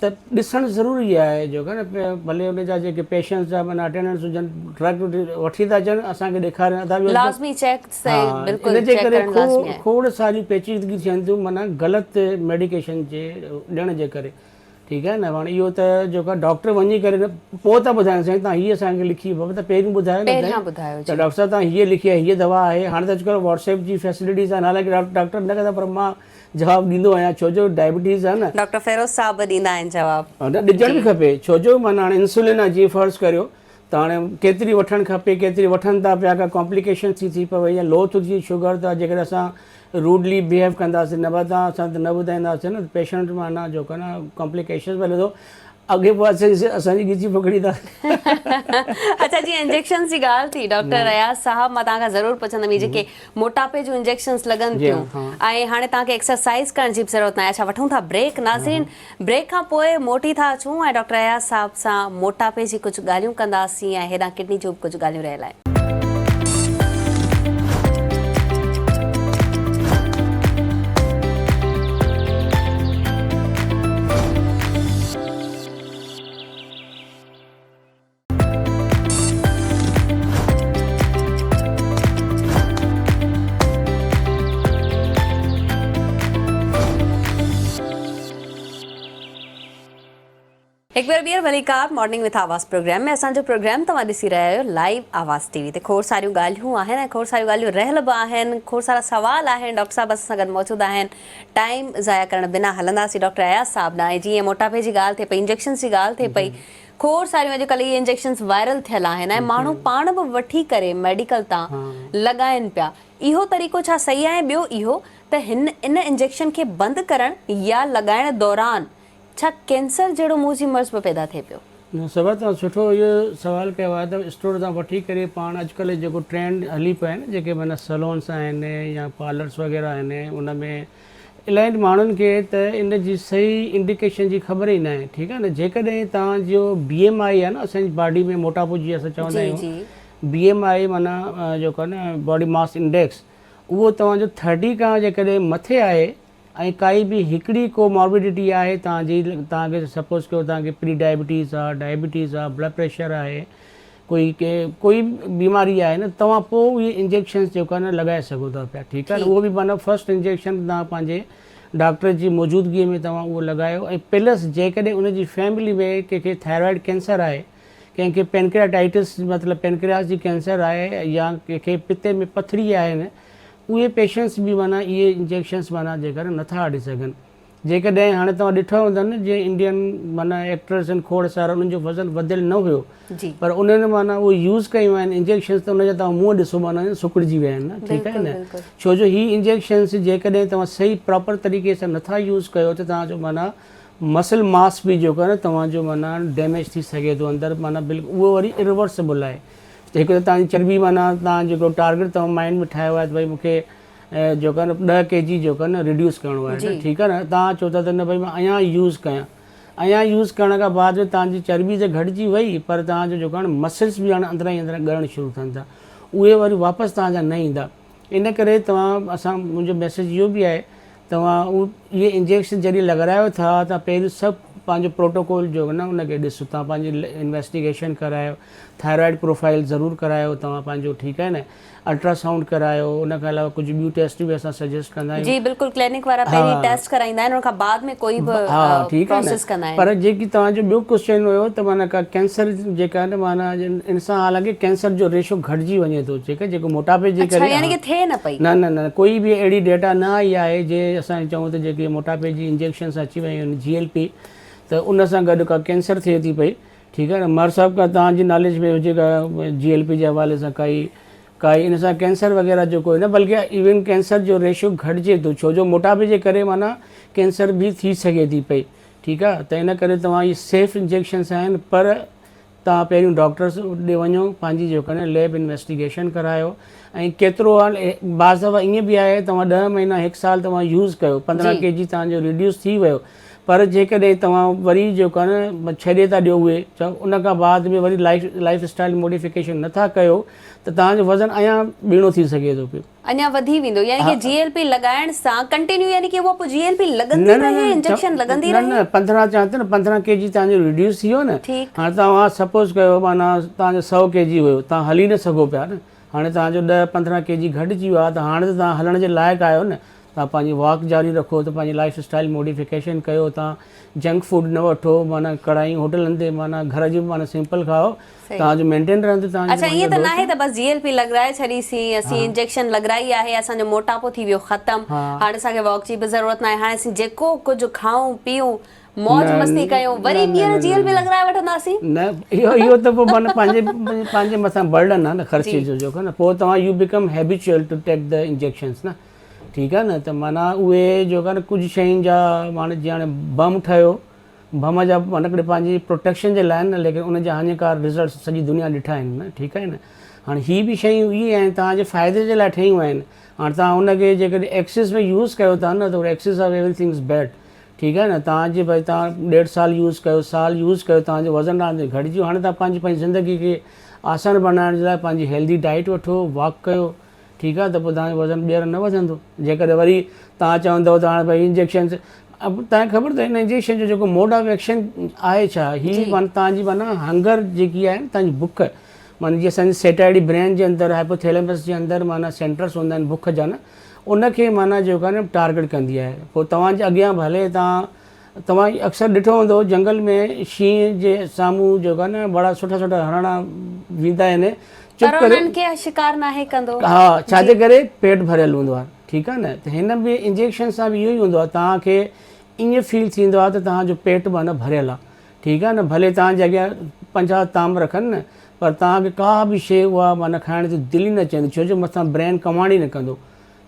ته ڏسڻ ضروري آهي جو ڪا نه ڀلي ان جا جيڪي پيشنٽس جا معنيٰ اٽينڊنس هجن ڊرگ وٺي ٿا اچن اسان کي ڏيکارين ادا
لازمي چيڪ بلڪل
ان جي ڪري کوڙ ساريون پيچيدگي ٿين ٿيون معنيٰ غلط ميڊيڪيشن جي ڏيڻ جي ڪري ٺيڪ آهي نه هاڻي اهو ته جيڪو ڊاڪٽر وڃي ڪري پوء ٿا ٻڌائين سائين تان هي اسان کي لکي بابا ته پهريون ٻڌايو نه
پهريان ٻڌايو
ته ڊاڪٽر صاحب تان هي لکي آهي هي دوا آهي هاڻي ته اڄڪلهه واٽس ايپ جي فيسلٽيز آهن حالانڪه ڊاڪٽر نه ڪندا پر مان جواب ڏيندو آهيان ڇو جو ڊائبٽيز آهي نه.
ڊاڪٽر فيروز صاحب به ڏيندا آهن جواب.
نه ڏجڻ به کپي ڇو جو معنيٰ هاڻي انسولين آهي جيئن فرض ڪريو ته هاڻي ڪيتري وٺڻ کپي ڪيتري وٺن ٿا پيا ڪا ڪامپليڪيشن ٿي ٿي پوي يا لو ٿو ٿئي شگر ته جيڪڏهن اسان روڊلي بيهيو ڪنداسين نه ٻڌا اسان ته نه ٻڌائينداسين نه پيشنٽ معنيٰ جو ڪو نه ڪامپليڪيشن به هلي ٿو اڳي پوء اسان جي ڳچي پڪڙي ٿا.
اڇا جيئن انجيڪشنز جي ڳالهه ٿي ڊاڪٽر اياز صاحب مان توهان کان ضرور پڇندم هي جيڪي موٽاپي جون انجيڪشنز لڳن ٿيون ۽ هاڻي توهان کي ايڪسرسائيز ڪرڻ جي به ضرورت ناهي اڇا وٺون ٿا بريڪ ناظرين بريڪ کان پوء موٽي ٿا اچون ۽ ڊاڪٽر اياز صاحب سان موٽاپي جي ڪجهه ڳالهيون ڪنداسين ۽ هيڏانهن ڪڊني جون به ڪجهه ڳالهيون رهيل آهن. هڪ ڀيرو ٻيهر ڀليڪار مارننگ وٿ آواز پروگرام ۾ اسان جو پروگرام توهان ڏسي رهيا آهيو لائيو آواز ٽي وي تي کوڙ ساريون ڳالهيون آهن ۽ کوڙ ساريون ڳالهيون رهيل به آهن کوڙ سارا سوال آهن ڊاڪٽر صاحب اسان سان گڏ موجود آهن ٽائيم ضايع ڪرڻ بنا هلنداسين ڊاڪٽر اياز صاحب ڏانهن جيئن موٽاپي جي ڳالهه ٿئي پئي انجيڪشنز جي ڳالهه ٿئي پئي کوڙ ساريون اڄ ڪلهه اهي انجيڪشنز وائرل ٿيل آهن ۽ ماڻهو پاڻ به وٺي ڪري ميڊيڪل تان لڳائن پيا اهو طريقو ڇا صحيح آهي ٻيو اهو ته هن ان انجيڪشن کي بند ڪرڻ يا لڳائڻ دوران ڇا ڪينسر جهڙو موذي مرض به پيدا ٿئي پيو؟
صبا توهان سٺو اهو سوال ڪيو آهي ته اسٽور تان وٺي ڪري پاڻ اڄڪلهه جيڪو ٽرينڊ هلي پيو آهي نه جيڪي معنيٰ سلونس آهن يا پارلرس وغيره آهن ان ۾ الاهي ماڻهن کي ته ان جي صحيح انڊيڪيشن جي خبر ئي ناهي ٺيڪ آهي نه جيڪڏهن توهان جو بي ايم I آهي نه اسان جي باڊي ۾ موٽاپو جي اسان چوندا آهيون بي ايم I معنيٰ جيڪو آهي نه باڊي ماس انڊيڪس اهو توهان جو ٿرٽي کان جيڪڏهن مٿي آهي ۽ ڪائي به هڪڙي ڪو ماربيڊٽي آهي توهان جي توهان کي سپوز ڪيو توهان کي پري ڊائبٽيز آهي ڊائبٽيز آهي بلڊ پريشر آهي ڪوئي ڪي ڪوئي بيماري آهي نه توهان پوء اهي انجيڪشنس جيڪو آهي نه لڳائي سگهو ٿا پيا ٺيڪ آهي نه اهو به معنيٰ فرسٽ انجيڪشن توهان پنهنجي ڊاڪٽر جي موجودگي ۾ توهان اهو لڳايو ۽ پلس جيڪڏهن ان جي فيملي ۾ ڪنهن کي ٿائرائيڊ ڪينسر آهي ڪنهن کي پينڪرياٽائٽس مطلب پينڪرياس جي ڪينسر آهي يا ڪنهن کي پتي ۾ پٿري آهي نه اهي پيشنٽس به معنيٰ اهي انجيڪشنس معنيٰ جيڪر نٿا هٽي سگهن جيڪڏهن هاڻي توهان ڏٺو هوندو نه جي انڊين معنيٰ ايڪٽرس آهن کوڙ سارا انهن جو وزن وڌيل نه هيو پر انهن معنيٰ اهي يوز ڪيون آهن انجيڪشنس ته ان جا توهان منهن ڏسو معنيٰ سڪڙجي ويا آهن نه ٺيڪ آهي نه ڇو جو هي انجيڪشنس جيڪڏهن توهان صحيح پراپر طريقي سان نٿا يوز ڪيو ته توهان جو معنيٰ مسل ماس به جيڪو آهي نه توهان جو معنيٰ ڊيميج ٿي سگهي ٿو اندر معنيٰ بلڪل اهو وري اريورسبل آهي ته هڪ ته توهان جي چرٻي معنيٰ توهان جيڪو ٽارگيٽ توهان مائنڊ ۾ ٺاهيو آهي ته ڀئي مون کي جيڪو آهي نه ڏهه ڪي جي جيڪو آهي نه ريڊيوس ڪرڻو آهي نه ٺيڪ آهي نه توهان چئو ٿا ته نه ڀئي مان اڃا يوز ڪيان اڃا يوز ڪرڻ کان بعد ۾ توهان جي چرٻي ته گهٽجي وئي پر توهان جو جيڪو آهي نه مسلس به هاڻي اندران ئي اندران ڳرڻ شروع ٿين ٿا اهي وري واپس توهان جا نه ايندا ان ڪري توهان اسان منهنجو ميسيج اهو به آهي توهان اهي انجيڪشن جڏهن لڳرايو ٿا ته پهريون سڀ پنهنجو پروٽوڪول جو نه ان کي ڏسو توهان پنهنجي انويسٽيگيشن ڪرايو ٿائرائڊ پروفائل ضرور ڪرايو توهان پنهنجو ٺيڪ آهي نه الٽرا سائونڊ ڪرايو ان کان علاوه ڪجهه ٻيون ٽيسٽون به اسان سجيسٽ ڪندا آهيون.
جي بلڪل ڪلينڪ وارا پهرين ٽيسٽ ڪرائيندا آهن ان کان بعد ۾ ڪوئي به پروسيس ڪندا آهن.
پر جيڪي توهان جو ٻيو ڪوسچن هيو ته معنيٰ ڪا ڪينسر جيڪا آهي نه معنيٰ ان سان حالانڪه ڪينسر جو ريشو گهٽجي وڃي ٿو ٺيڪ آهي جيڪو موٽاپي جي ڪري
اڇا يعني ڪي ٿئي نه پئي.
نه نه نه ڪوئي به اهڙي ڊيٽا نه آئي آهي جي اسان چئون ته جيڪي موٽاپي جي انجيڪشنس اچي ويون آهن جي ايل پي ته ان سان گڏ ڪا ڪينسر ٿئي ٿي پئي ٺيڪ آهي نه مهر صاحب ڪا توهان جي ناليج ۾ هجي ڪا جي ايل پي جي حوالي سان ڪائي ڪائي ان سان ڪينسر وغيره جو ڪوئي نه بلڪه ايون ڪينسر جو ريشو گهٽجي ٿو ڇو جو موٽاپي جي ڪري معنيٰ ڪينسر به ٿي سگهي ٿي پئي ٺيڪ آهي ته ان ڪري توهان هي سيف انجيڪشنس آهن پر توهان پهريون ڊاڪٽر ڏي وڃو پنهنجي جيڪو آهي ليب انويسٽيگيشن ڪرايو ۽ ڪيترو آهي بعض دفعا ائين به آهي توهان ڏهه مهينا هڪ سال توهان يوز ڪيو 15 ڪي جي توهان جو ريڊيوس ٿي ويو پر جيڪڏهن توهان وري جيڪو آهي نه ڇڏي ٿا ڏيو اهي ان کان بعد ۾ وري لائف لائف اسٽائل موڊيفڪيشن نٿا ڪيو ته توهان جو وزن اڃا ٻيڻو ٿي سگهي ٿو پيو.
اڃا وڌي ويندو يعني ڪي جي ايل پي لڳائڻ سان ڪنٽينيو يعني ڪي اها پوء جي ايل پي لڳندي رهي انجيڪشن لڳندي رهي.
نه نه 15 چوان ٿو نه 15 ڪي جي توهان جو ريڊيوس ٿي ويو نه هاڻي توهان سپوز ڪيو معنيٰ توهان جو 100 ڪي جي هيو توهان هلي نه سگهو پيا نه هاڻي توهان جو 10 15 ڪي جي گهٽجي ويو آهي ته هاڻي ته توهان هلڻ جي لائق آهيو نه توهان پنهنجي واڪ جاري رکو ته پنهنجي لائف اسٽائل موڊيفڪيشن ڪيو توهان جنڪ فوڊ نه وٺو معنيٰ ڪڙايون هوٽلن تي معنيٰ گهر جون معنيٰ سمپل کائو توهان جو مينٽين رهندو توهان
اڇا ائين ته ناهي ته بس جي ايل پي لڳرائي ڇڏي سين اسين انجيڪشن لڳرائي آهي اسان جو موٽاپو ٿي ويو ختم هاڻي اسان کي واڪ جي به ضرورت ناهي هاڻي اسين جيڪو ڪجهه کائون پيئون موج مستي ڪيون وري ٻيهر جي ايل پي لڳرائي وٺنداسين.
نه اهو اهو ته پوء معنيٰ پنهنجي پنهنجي مٿان برڊن آهي نه خرچي جو جيڪو نه پوء توهان you become habitual to take the injections نه ٺيڪ آهي نه ته معنيٰ اهي جيڪو آهي نه ڪجهه شين جا معنيٰ جيئن هاڻي بم ٺهيو بم جا معنيٰ هڪڙي پنهنجي پروٽيڪشن جي لاء آهن نه ليڪن ان جا هاڃيڪار رزلٽس سڄي دنيا ڏٺا آهن نه ٺيڪ آهي نه هاڻي هي به شيون اهي آهن توهان جي فائدي جي لاء ٺهيون آهن هاڻي توهان ان کي جيڪڏهن ايڪسس ۾ يوز ڪيو ٿا نه ته excess of everything is bad ٺيڪ آهي نه توهان جي ڀائي توهان ڏيڍ سال يوز ڪيو سال يوز ڪيو توهان جو وزن توهان جو گهٽجي ويو هاڻي توهان پنهنجي پنهنجي زندگي کي آسان بنائڻ جي لاء پنهنجي هيلدي ڊائيٽ وٺو واڪ ڪيو ٺيڪ آهي ته پوء توهان جو وزن ٻيهر نه وڌندو جيڪڏهن وري توهان چوندو ته هاڻي ڀائي انجيڪشن توهان کي خبر اٿو هن انجيڪشن جو جيڪو موڊ آف ايڪشن آهي ڇا هي معنيٰ توهان جي معنيٰ هنگر جيڪي آهي نه توهان جي بک معنيٰ جيئن اسان جي سيٽائڊي برين جي اندر هائپوٿيلمس جي اندر معنيٰ سينٽرس هوندا آهن بک جا نه ان کي معنيٰ جيڪو آهي نه ٽارگيٽ ڪندي آهي پوء توهان جي اڳيان ڀلي توهان توهان اڪثر ڏٺو هوندو جنگل ۾ شينهن جي سامهون جيڪو آهي نه وڏا سٺا سٺا هرڻ ويندا آهن
چپ ڪري انهن کي شڪار ناهي ڪندو.
ها ڇا جي ڪري پيٽ ڀريل هوندو آهي ٺيڪ آهي نه ته هن به انجيڪشن سان به اهو ئي هوندو آهي توهان کي ائين فيل ٿيندو آهي ته توهان جو پيٽ معنيٰ ڀريل آهي ٺيڪ آهي نه ڀلي توهان جي اڳيان 50 طعام رکن نه پر توهان کي ڪا به شيء اها معنيٰ کائڻ جو دل ئي نه چوندي ڇو جو مٿان برين ڪمانڊ ئي نه ڪندو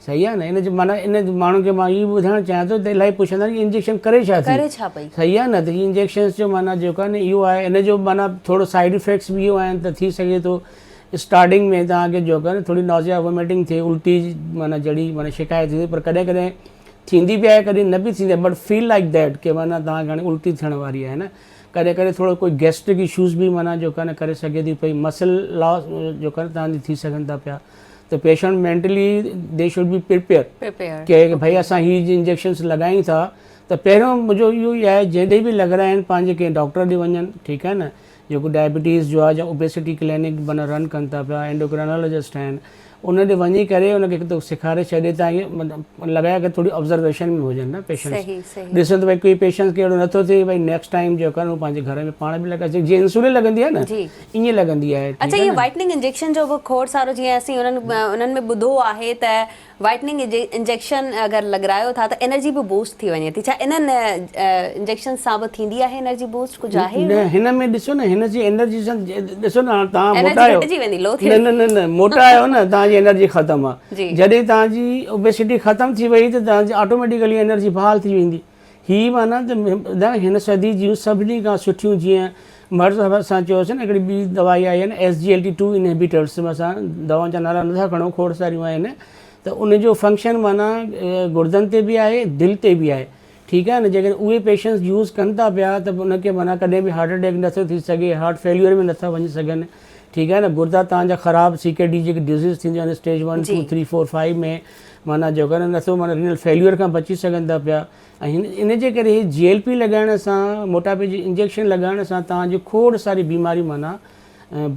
صحيح آهي نه ان جي معنيٰ ان ماڻهن کي مان اهو ٻڌائڻ چاهيان ٿو ته الاهي پڇندا آهن انجيڪشن ڪري ڇا ٿي
ڪري ڇا پئي
صحيح آهي نه ته هي انجيڪشنس جو معنيٰ جيڪو آهي نه اهو آهي ان جو معنيٰ ٿورو سائيڊ افيڪٽس به اهو آهن ته ٿي سگهي ٿو اسٽارٽنگ ۾ توهان کي جيڪو آهي نه ٿوري نوزيا ووميٽنگ ٿئي الٽي معنيٰ جهڙي معنيٰ شڪايت ٿيندي پر ڪڏهن ڪڏهن ٿيندي به آهي ڪڏهن نه به ٿيندي آهي بٽ فيل لائڪ that ڪي معنيٰ توهان کي هاڻي الٽي ٿيڻ واري آهي نه ڪڏهن ڪڏهن ٿورو ڪوئي گيسٽرڪ اشوز به معنيٰ جيڪو آهي نه ڪري سگهي ٿي پئي مسل لاس جيڪو آهي نه توهان جي ٿي سگهن ٿا پيا ته patient mentally they should be prepare ڪي ڀئي اسان هي جي انجيڪشنس لڳايون ٿا ته پهريون منهنجو اهو ئي آهي جنهن ڏي به لڳرائن پنهنجي ڪنهن ڊاڪٽر ڏي وڃن ٺيڪ آهي نه جيڪو ڊائبٽيز جو آهي يا اوبيسٽي ڪلينڪ معنيٰ رن ڪن ٿا پيا اينڊوڪرانالاجسٽ آهن ان ڏي وڃي ڪري ان کي هڪ دفعو سيکاري ڇڏي ته ائين لڳائي ڪري ٿوري آبزرويشن ۾ هجن نه پيشنٽس ڏسن ته ڀئي ڪوئي پيشنٽ کي اهڙو نٿو ٿئي ڀئي نيڪسٽ ٽائيم جيڪو آهي پنهنجي گهر ۾ پاڻ به لڳائي سگهي جيئن انسولين لڳندي آهي نه ائين لڳندي آهي.
اڇا اهي وائٽننگ انجيڪشن جو به کوڙ سارو جيئن اسين انهن ۾ ٻڌو آهي ته وائٽننگ انجيڪشن اگر لڳرايو ٿا ته انرجي به بوسٽ ٿي وڃي ٿي ڇا انهن انجيڪشن سان به ٿيندي آهي انرجي بوسٽ ڪجهه آهي
نه هن ۾ ڏسو نه هن جي انرجي سان ڏسو نه هاڻ توهان موٽا آهيو
گهٽجي ويندي لو ٿي
نه نه نه موٽا آهيو نه توهان جي انرجي ختم آهي جڏهن توهان جي اوبيسٽي ختم ٿي وئي ته توهان جي آٽوميٽيڪلي انرجي بحال ٿي ويندي هي معنيٰ ته ٻڌايان هن صدي جون سڀني کان سٺيون جيئن مرض اسان چيوسين نه هڪڙي ٻي دوائي آئي آهي نه S G L T two inhibitors اسان دوائن جا نالا نٿا کڻون کوڙ ساريون آهن ته ان جو فنڪشن معنيٰ گردن تي به آهي دل تي به آهي ٺيڪ آهي نه جيڪڏهن اهي پيشنٽس يوز ڪن ٿا پيا ته ان کي معنيٰ ڪڏهن به هارٽ اٽيڪ نٿو ٿي سگهي هارٽ فيليئر ۾ نٿا وڃي سگهن ٺيڪ آهي نه گردا توهان جا خراب سي ڪي ڊي جيڪي ڊزيز ٿينديون آهن اسٽيج 1 2 3 4 5 ۾ معنيٰ جيڪو آهي نه نٿو معنيٰ رينل فيليئر کان بچي سگهن ٿا پيا ۽ هن ان جي ڪري هي جي ايل پي لڳائڻ سان موٽاپي جي انجيڪشن لڳائڻ سان توهان جي کوڙ ساري بيماريون معنيٰ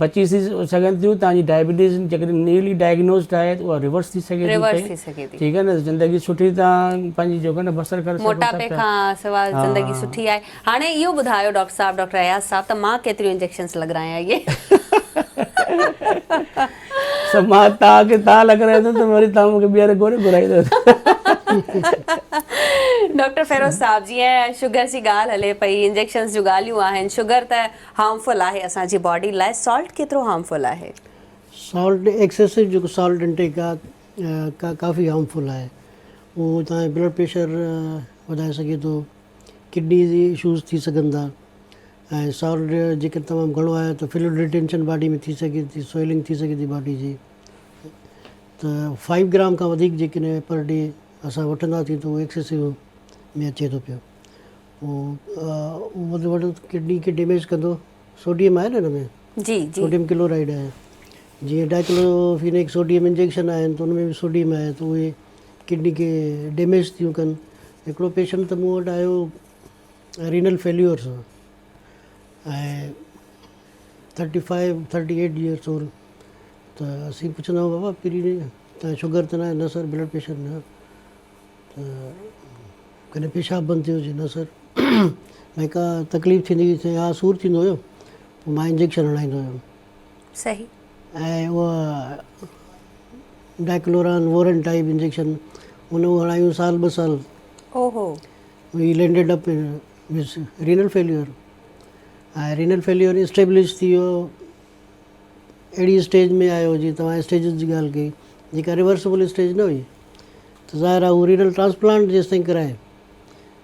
بچي ٿي سگهن ٿيون توهان جي ڊائبٽيز جيڪڏهن نيولي ڊائگنوزڊ آهي ته اها ريورس ٿي سگهي ٿي
ريورس ٿي سگهي ٿي
ٺيڪ آهي نه زندگي سٺي توهان پنهنجي جيڪو آهي نه بسر ڪري سگهو ٿا
موٽاپي کان سوا زندگي سٺي آهي هاڻي اهو ٻڌايو ڊاڪٽر صاحب ڊاڪٽر اياز صاحب ته مان ڪيتريون انجيڪشنس لڳرايان اهي.
سو مان توهان کي توهان لڳرايو ته وري توهان مون کي ٻيهر ڪونه گهرائيندو.
ڊاڪٽر فيروز صاحب جيئن شگر جي ڳالهه هلي پئي انجيڪشنس جون ڳالهيون آهن شگر ته هارمفل آهي اسان جي باڊي لاء سالٽ ڪيترو هارمفل آهي؟
سالٽ ايڪسيسو جيڪو سالٽ انٽيڪ آهي ڪافي هارمفل آهي اهو توهان جو بلڊ پريشر وڌائي سگهي ٿو ڪڊني جي اشوز ٿي سگهن ٿا ۽ سالٽ جيڪڏهن تمام گهڻو آهي ته فلوئڊ ريٽينشن باڊي ۾ ٿي سگهي ٿي سوئلنگ ٿي سگهي ٿي باڊي جي ته فائيو گرام کان وڌيڪ جيڪڏهن پر ڊي اسان وٺنداسين ته اهو ايڪسيسو ۾ اچي ٿو پيو. اهو وڌ وڌ ڪڊني کي ڊيميج ڪندو. سوڊيم آهي نه ان ۾.
جي جي.
سوڊيم ڪلورائيڊ آهي. جيئن ڊائڪلوفينيڪ سوڊيم انجيڪشن آهن ته ان ۾ به سوڊيم آهي ته اهي ڪڊني کي ڊيميج ٿيون ڪن. هڪڙو پيشنٽ ته مون وٽ آيو رينل فيليور سان ۽ 35 38 يئرس اولڊ ته اسين پڇندا آهيون بابا پرين تان شگر ته ناهي نه سر بلڊ پريشر نه ته ڪڏهن پيشاب بند ٿيو هجي نه سر ڀئي ڪا تڪليف ٿيندي هئي سائين ها سور ٿيندو هيو پوء مان انجيڪشن هڻائيندو هيم
صحيح
۽ اها ڊائڪلوران وورن ٽائپ انجيڪشن ان اهو هڻايون سال ٻه سال
اوهو
he landed up with renal failure ۽ renal failure establish ٿي ويو اهڙي اسٽيج ۾ آيو جي توهان اسٽيجز جي ڳالهه ڪئي جيڪا ريورسبل اسٽيج نه هئي ته ظاهر آهي هو رينل ٽرانسپلانٽ جيستائين ڪرائي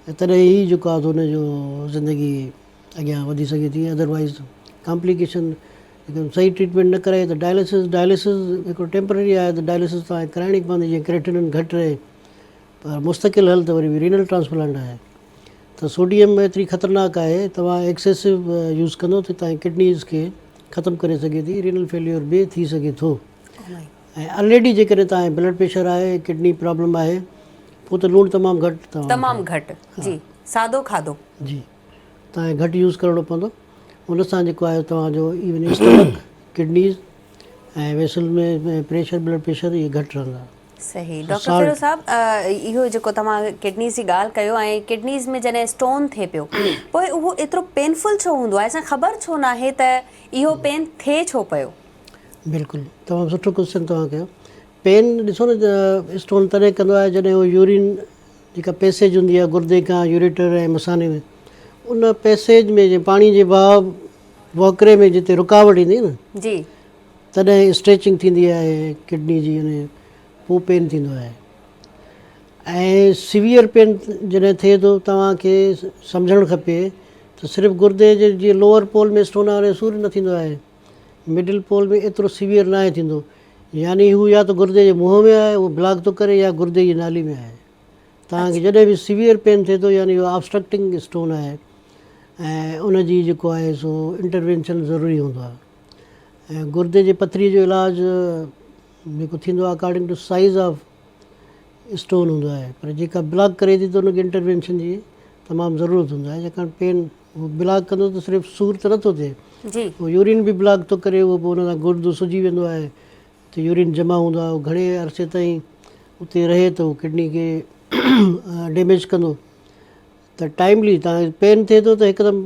تڏهن ئي جيڪو آهي ان جو زندگي اڳيان وڌي سگهي ٿي ادروائز ڪامپليڪيشن صحيح ٽريٽمينٽ نه ڪرائي ته ڊائلسز ڊائلسز هڪڙو ٽيمپرري آهي ته ڊائلسز توهان کي ڪرائڻي پوندي جيئن ڪريٽنن گهٽ رهي پر مستقل حل ته وري به رينل ٽرانسپلانٽ آهي ته سوڊيم ايتري خطرناڪ آهي توهان ايڪسيسو يوز ڪندو ته توهان ڪڊنيز کي ختم ڪري سگهي ٿي رينل فيليور به ٿي سگهي ٿو ۽ الريڊي جيڪڏهن توهان کي بلڊ پريشر آهي ڪڊني پرابلم آهي پوء ته لوڻ تمام گهٽ توهان
تمام گهٽ جي سادو کاڌو
جي توهان کي گهٽ يوز ڪرڻو پوندو ان سان جيڪو آهي توهان جو even stomach kidneys ۽ vessel ۾ pressure blood pressure اهي گهٽ رهندا.
صحيح ڊاڪٽر فيروز صاحب اهو جيڪو توهان ڪڊنيز جي ڳالهه ڪيو ۽ ڪڊنيز ۾ جڏهن اسٽون ٿئي پيو پوء اهو ايترو پينفل ڇو هوندو آهي اسان خبر ڇو ناهي ته اهو پين ٿئي ڇو پيو.
بلڪل تمام سٺو ڪوسچن توهان ڪيو پين ڏسو نه اسٽون تڏهن ڪندو آهي جڏهن اهو يورين جيڪا پيسيج هوندي آهي گردي کان يوريٽر ۽ مثاني ۾ ان پيسيج ۾ جي پاڻي جي وهاء وهڪري ۾ جتي رڪاوٽ ايندي نه
جي
تڏهن اسٽريچنگ ٿيندي آهي ڪڊني جي ان پوء پين ٿيندو آهي ۽ سيويئر پين جڏهن ٿئي ٿو توهان کي سمجهڻ کپي ته صرف گردي جي جيئن لوئر پول ۾ اسٽون آهي سور نه ٿيندو آهي مڊل پول ۾ ايترو سيويئر ناهي ٿيندو يعني هو يا ته گردي جي منهن ۾ آهي اهو بلاڪ ٿو ڪري يا گردي جي نالي ۾ آهي توهان کي جڏهن به سيويئر پين ٿئي ٿو يعني اهو آبسٽرڪٽنگ اسٽون آهي ۽ ان جي جيڪو آهي سو انٽروينشن ضروري هوندو آهي ۽ گردي جي پٿري جو علاج جيڪو ٿيندو آهي according to size of stone هوندو آهي پر جيڪا بلاڪ ڪري ٿي ته ان کي انٽروينشن جي تمام ضرورت هوندو آهي ڇاڪاڻ پين هو بلاڪ ڪندو ته صرف سور ته نٿو ٿئي
جي
هو يورين به بلاڪ ٿو ڪري اهو پوء ان سان گردو سجي ويندو آهي ته يورين جمع هوندو آهي اهو گهڻي عرصي تائين اتي رهي ته هو ڪڊني کي ڊيميج ڪندو ته ٽائملي تان پين ٿئي ٿو ته هڪدم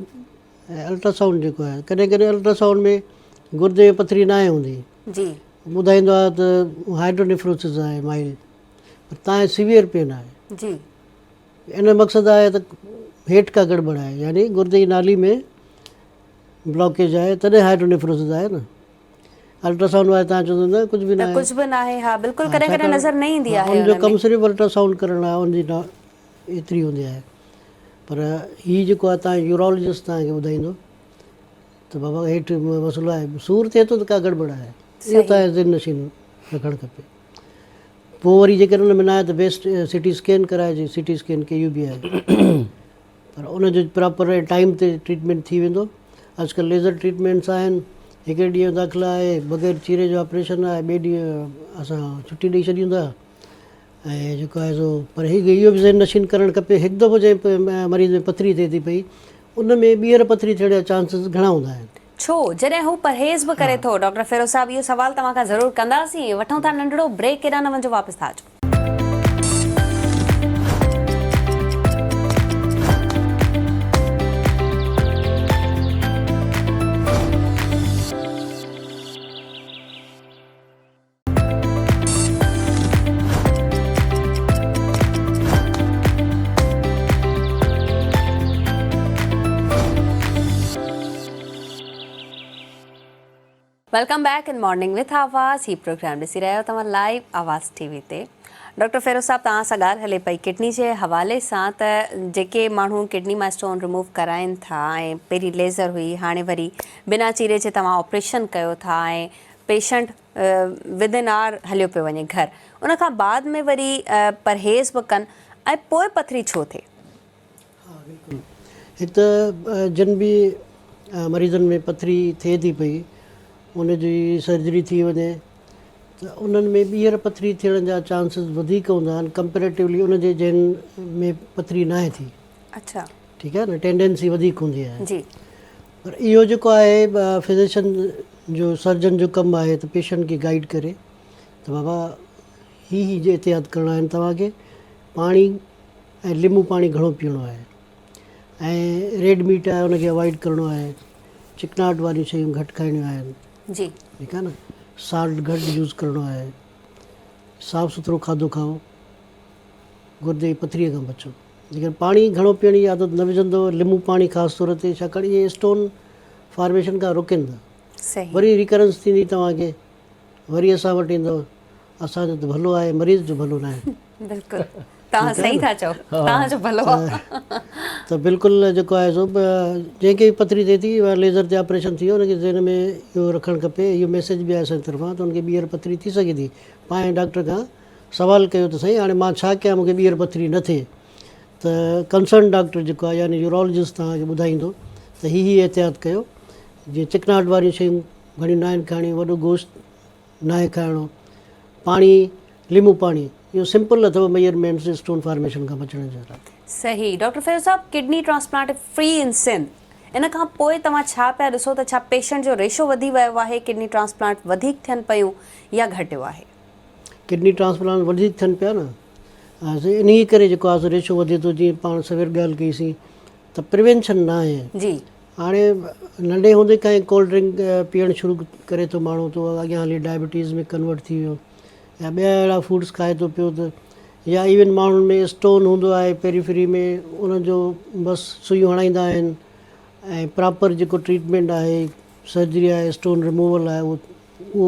۽ الٽرا سائونڊ جيڪو آهي ڪڏهن ڪڏهن الٽرا سائونڊ ۾ گردي ۾ پٿري ناهي هوندي
جي
ٻڌائيندو آهي ته هائيڊرونيفروسس آهي مائلڊ پر تان سيويئر پين آهي
جي
ان جو مقصد آهي ته هيٺ ڪا گڙٻڙ آهي يعني گردي جي نالي ۾ بلاڪيج آهي تڏهن هائيڊرونيفروسس آهي نه الٽرا سائونڊ واري تان چوندو نه ڪجهه به ناهي
ڪجهه به ناهي ها بلڪل ڪڏهن ڪڏهن نظر نه ايندي آهي
ان جو ڪم صرف الٽرا سائونڊ ڪرڻ آهي ان جي ايتري هوندي آهي پر هي جيڪو آهي تان يورولوجسٽ توهان کي ٻڌائيندو ته بابا هيٺ مسئلو آهي سور ٿئي ٿو ته ڪا گڙٻڙ آهي اهو توهان ذهن نشين رکڻ کپي پوء وري جيڪڏهن ان ۾ نه آهي ته بيسٽ سي ٽي اسڪين ڪرائجي C T scan K U B آهي پر ان جو پراپر ٽائيم تي ٽريٽمينٽ ٿي ويندو اڄڪلهه ليزر ٽريٽمينٽس آهن هڪڙي ڏينهن داخلا آهي بغير چيري جو آپريشن آهي ٻئي ڏينهن اسان ڇٽي ڏئي ڇڏيون ٿا ۽ جيڪو آهي سو پر هي اهو به ذهن نشين ڪرڻ کپي هڪ دفعو جنهن مريض ۾ پٿري ٿئي ٿي پئي ان ۾ ٻيهر پٿري ٿيڻ جا چانسز گهڻا هوندا آهن.
ڇو جڏهن هو پرهيز به ڪري ٿو. ڊاڪٽر فيروز صاحب اهو سوال توهان کان ضرور ڪنداسين. وٺون ٿا ننڍڙو بريڪ ڪيڏانهن نه وڃجو واپس ٿا اچون. Welcome back in morning with Awaz he programme ڏسي رهيا آهيو توهان لائيو آواز ٽي وي تي ڊاڪٽر فيروز صاحب توهان سان ڳالهه هلي پئي ڪڊني جي حوالي سان ته جيڪي ماڻهو ڪڊني مان اسٽون ريموو ڪرائين ٿا ۽ پهرين ليزر هئي هاڻي وري بنا چيري جي توهان آپريشن ڪيو ٿا ۽ پيشنٽ ود ان آر هليو پيو وڃي گهر ان کان بعد ۾ وري پرهيز به ڪن ۽ پوء پٿري ڇو ٿئي؟
ها بلڪل هڪ ته جن به مريضن ۾ پٿري ٿئي ٿي پئي ان جي سرجري ٿي وڃي ته انهن ۾ ٻيهر پٿري ٿيڻ جا چانسز وڌيڪ هوندا آهن ڪمپيريٽولي ان جي جن ۾ پٿري ناهي ٿي.
اڇا.
ٺيڪ آهي نه ٽينڊنسي وڌيڪ هوندي آهي.
جي.
پر اهو جيڪو آهي فزيشن جو سرجن جو ڪم آهي ته پيشنٽ کي گائيڊ ڪري ته بابا هي هي جي احتياط ڪرڻا آهن توهان کي پاڻي ۽ ليمو پاڻي گهڻو پيئڻو آهي ۽ ريڊ ميٽ آهي ان کي اوائڊ ڪرڻو آهي چڪناهٽ واريون شيون گهٽ کائڻيون آهن
جي.
ٺيڪ آهي نه سالٽ گهٽ يوز ڪرڻو آهي صاف سٿرو کاڌو کائو گردي جي پٿري کان بچو جيڪڏهن پاڻي گهڻو پيئڻ جي عادت نه وجهندو ليمو پاڻي خاص طور تي ڇاڪاڻ اهي اسٽون فارميشن کان روڪين ٿا
صحيح.
وري ريڪرنس ٿيندي توهان کي وري اسان وٽ ايندو اسان جو ته ڀلو آهي مريض جو ڀلو ناهي.
بلڪل توهان صحيح ٿا چئو توهان جو ڀلو آهي.
ته بلڪل جيڪو آهي سو جنهن کي به پٿري ٿئي ٿي يا ليزر تي آپريشن ٿي ويو ان کي ذهن ۾ اهو رکڻ کپي اهو ميسيج به آهي اسان جي طرفان ته ان کي ٻيهر پٿري ٿي سگهي ٿي پنهنجي ڊاڪٽر کان سوال ڪيو ته سائين هاڻي مان ڇا ڪيان مون کي ٻيهر پٿري نه ٿئي ته ڪنسرن ڊاڪٽر جيڪو آهي يعني يورولوجسٽ توهان کي ٻڌائيندو ته هي هي احتياط ڪيو جيئن چڪناهٽ واريون شيون گهڻيون ناهن کائڻيون وڏو گوشت ناهي کائڻو، پاڻي، ليمو پاڻي، اهو سمپل اٿو ميئرمينٽس اسٽون فارميشن کان بچڻ جي لاء.
صحيح ڊاڪٽر فيروز صاحب ڪڊني ٽرانسپلانٽ فري ان سنڌ ان کان پوء توهان ڇا پيا ڏسو ته ڇا پيشنٽ جو ريشو وڌي ويو آهي ڪڊني ٽرانسپلانٽ وڌيڪ ٿين پيون يا گهٽيو آهي.
ڪڊني ٽرانسپلانٽ وڌيڪ ٿين پيا نه انهي ڪري جيڪو آهي سو ريشو وڌي ٿو جيئن پاڻ سوير ڳالهه ڪئي سين ته پريوينشن ناهي.
جي.
هاڻي ننڍي هوندي کان ئي ڪولڊ ڊرنڪ پيئڻ شروع ڪري ٿو ماڻهو ته اڳيان هلي ڊائبٽيز ۾ ڪنورٽ ٿي ويو يا ٻيا اهڙا فوڊس کائي ٿو پيو ته يا ايون ماڻهن ۾ اسٽون هوندو آهي پيريفري ۾ ان جو بس سوئيون هڻائيندا آهن ۽ پراپر جيڪو ٽريٽمينٽ آهي سرجري آهي اسٽون رموول آهي اهو اهو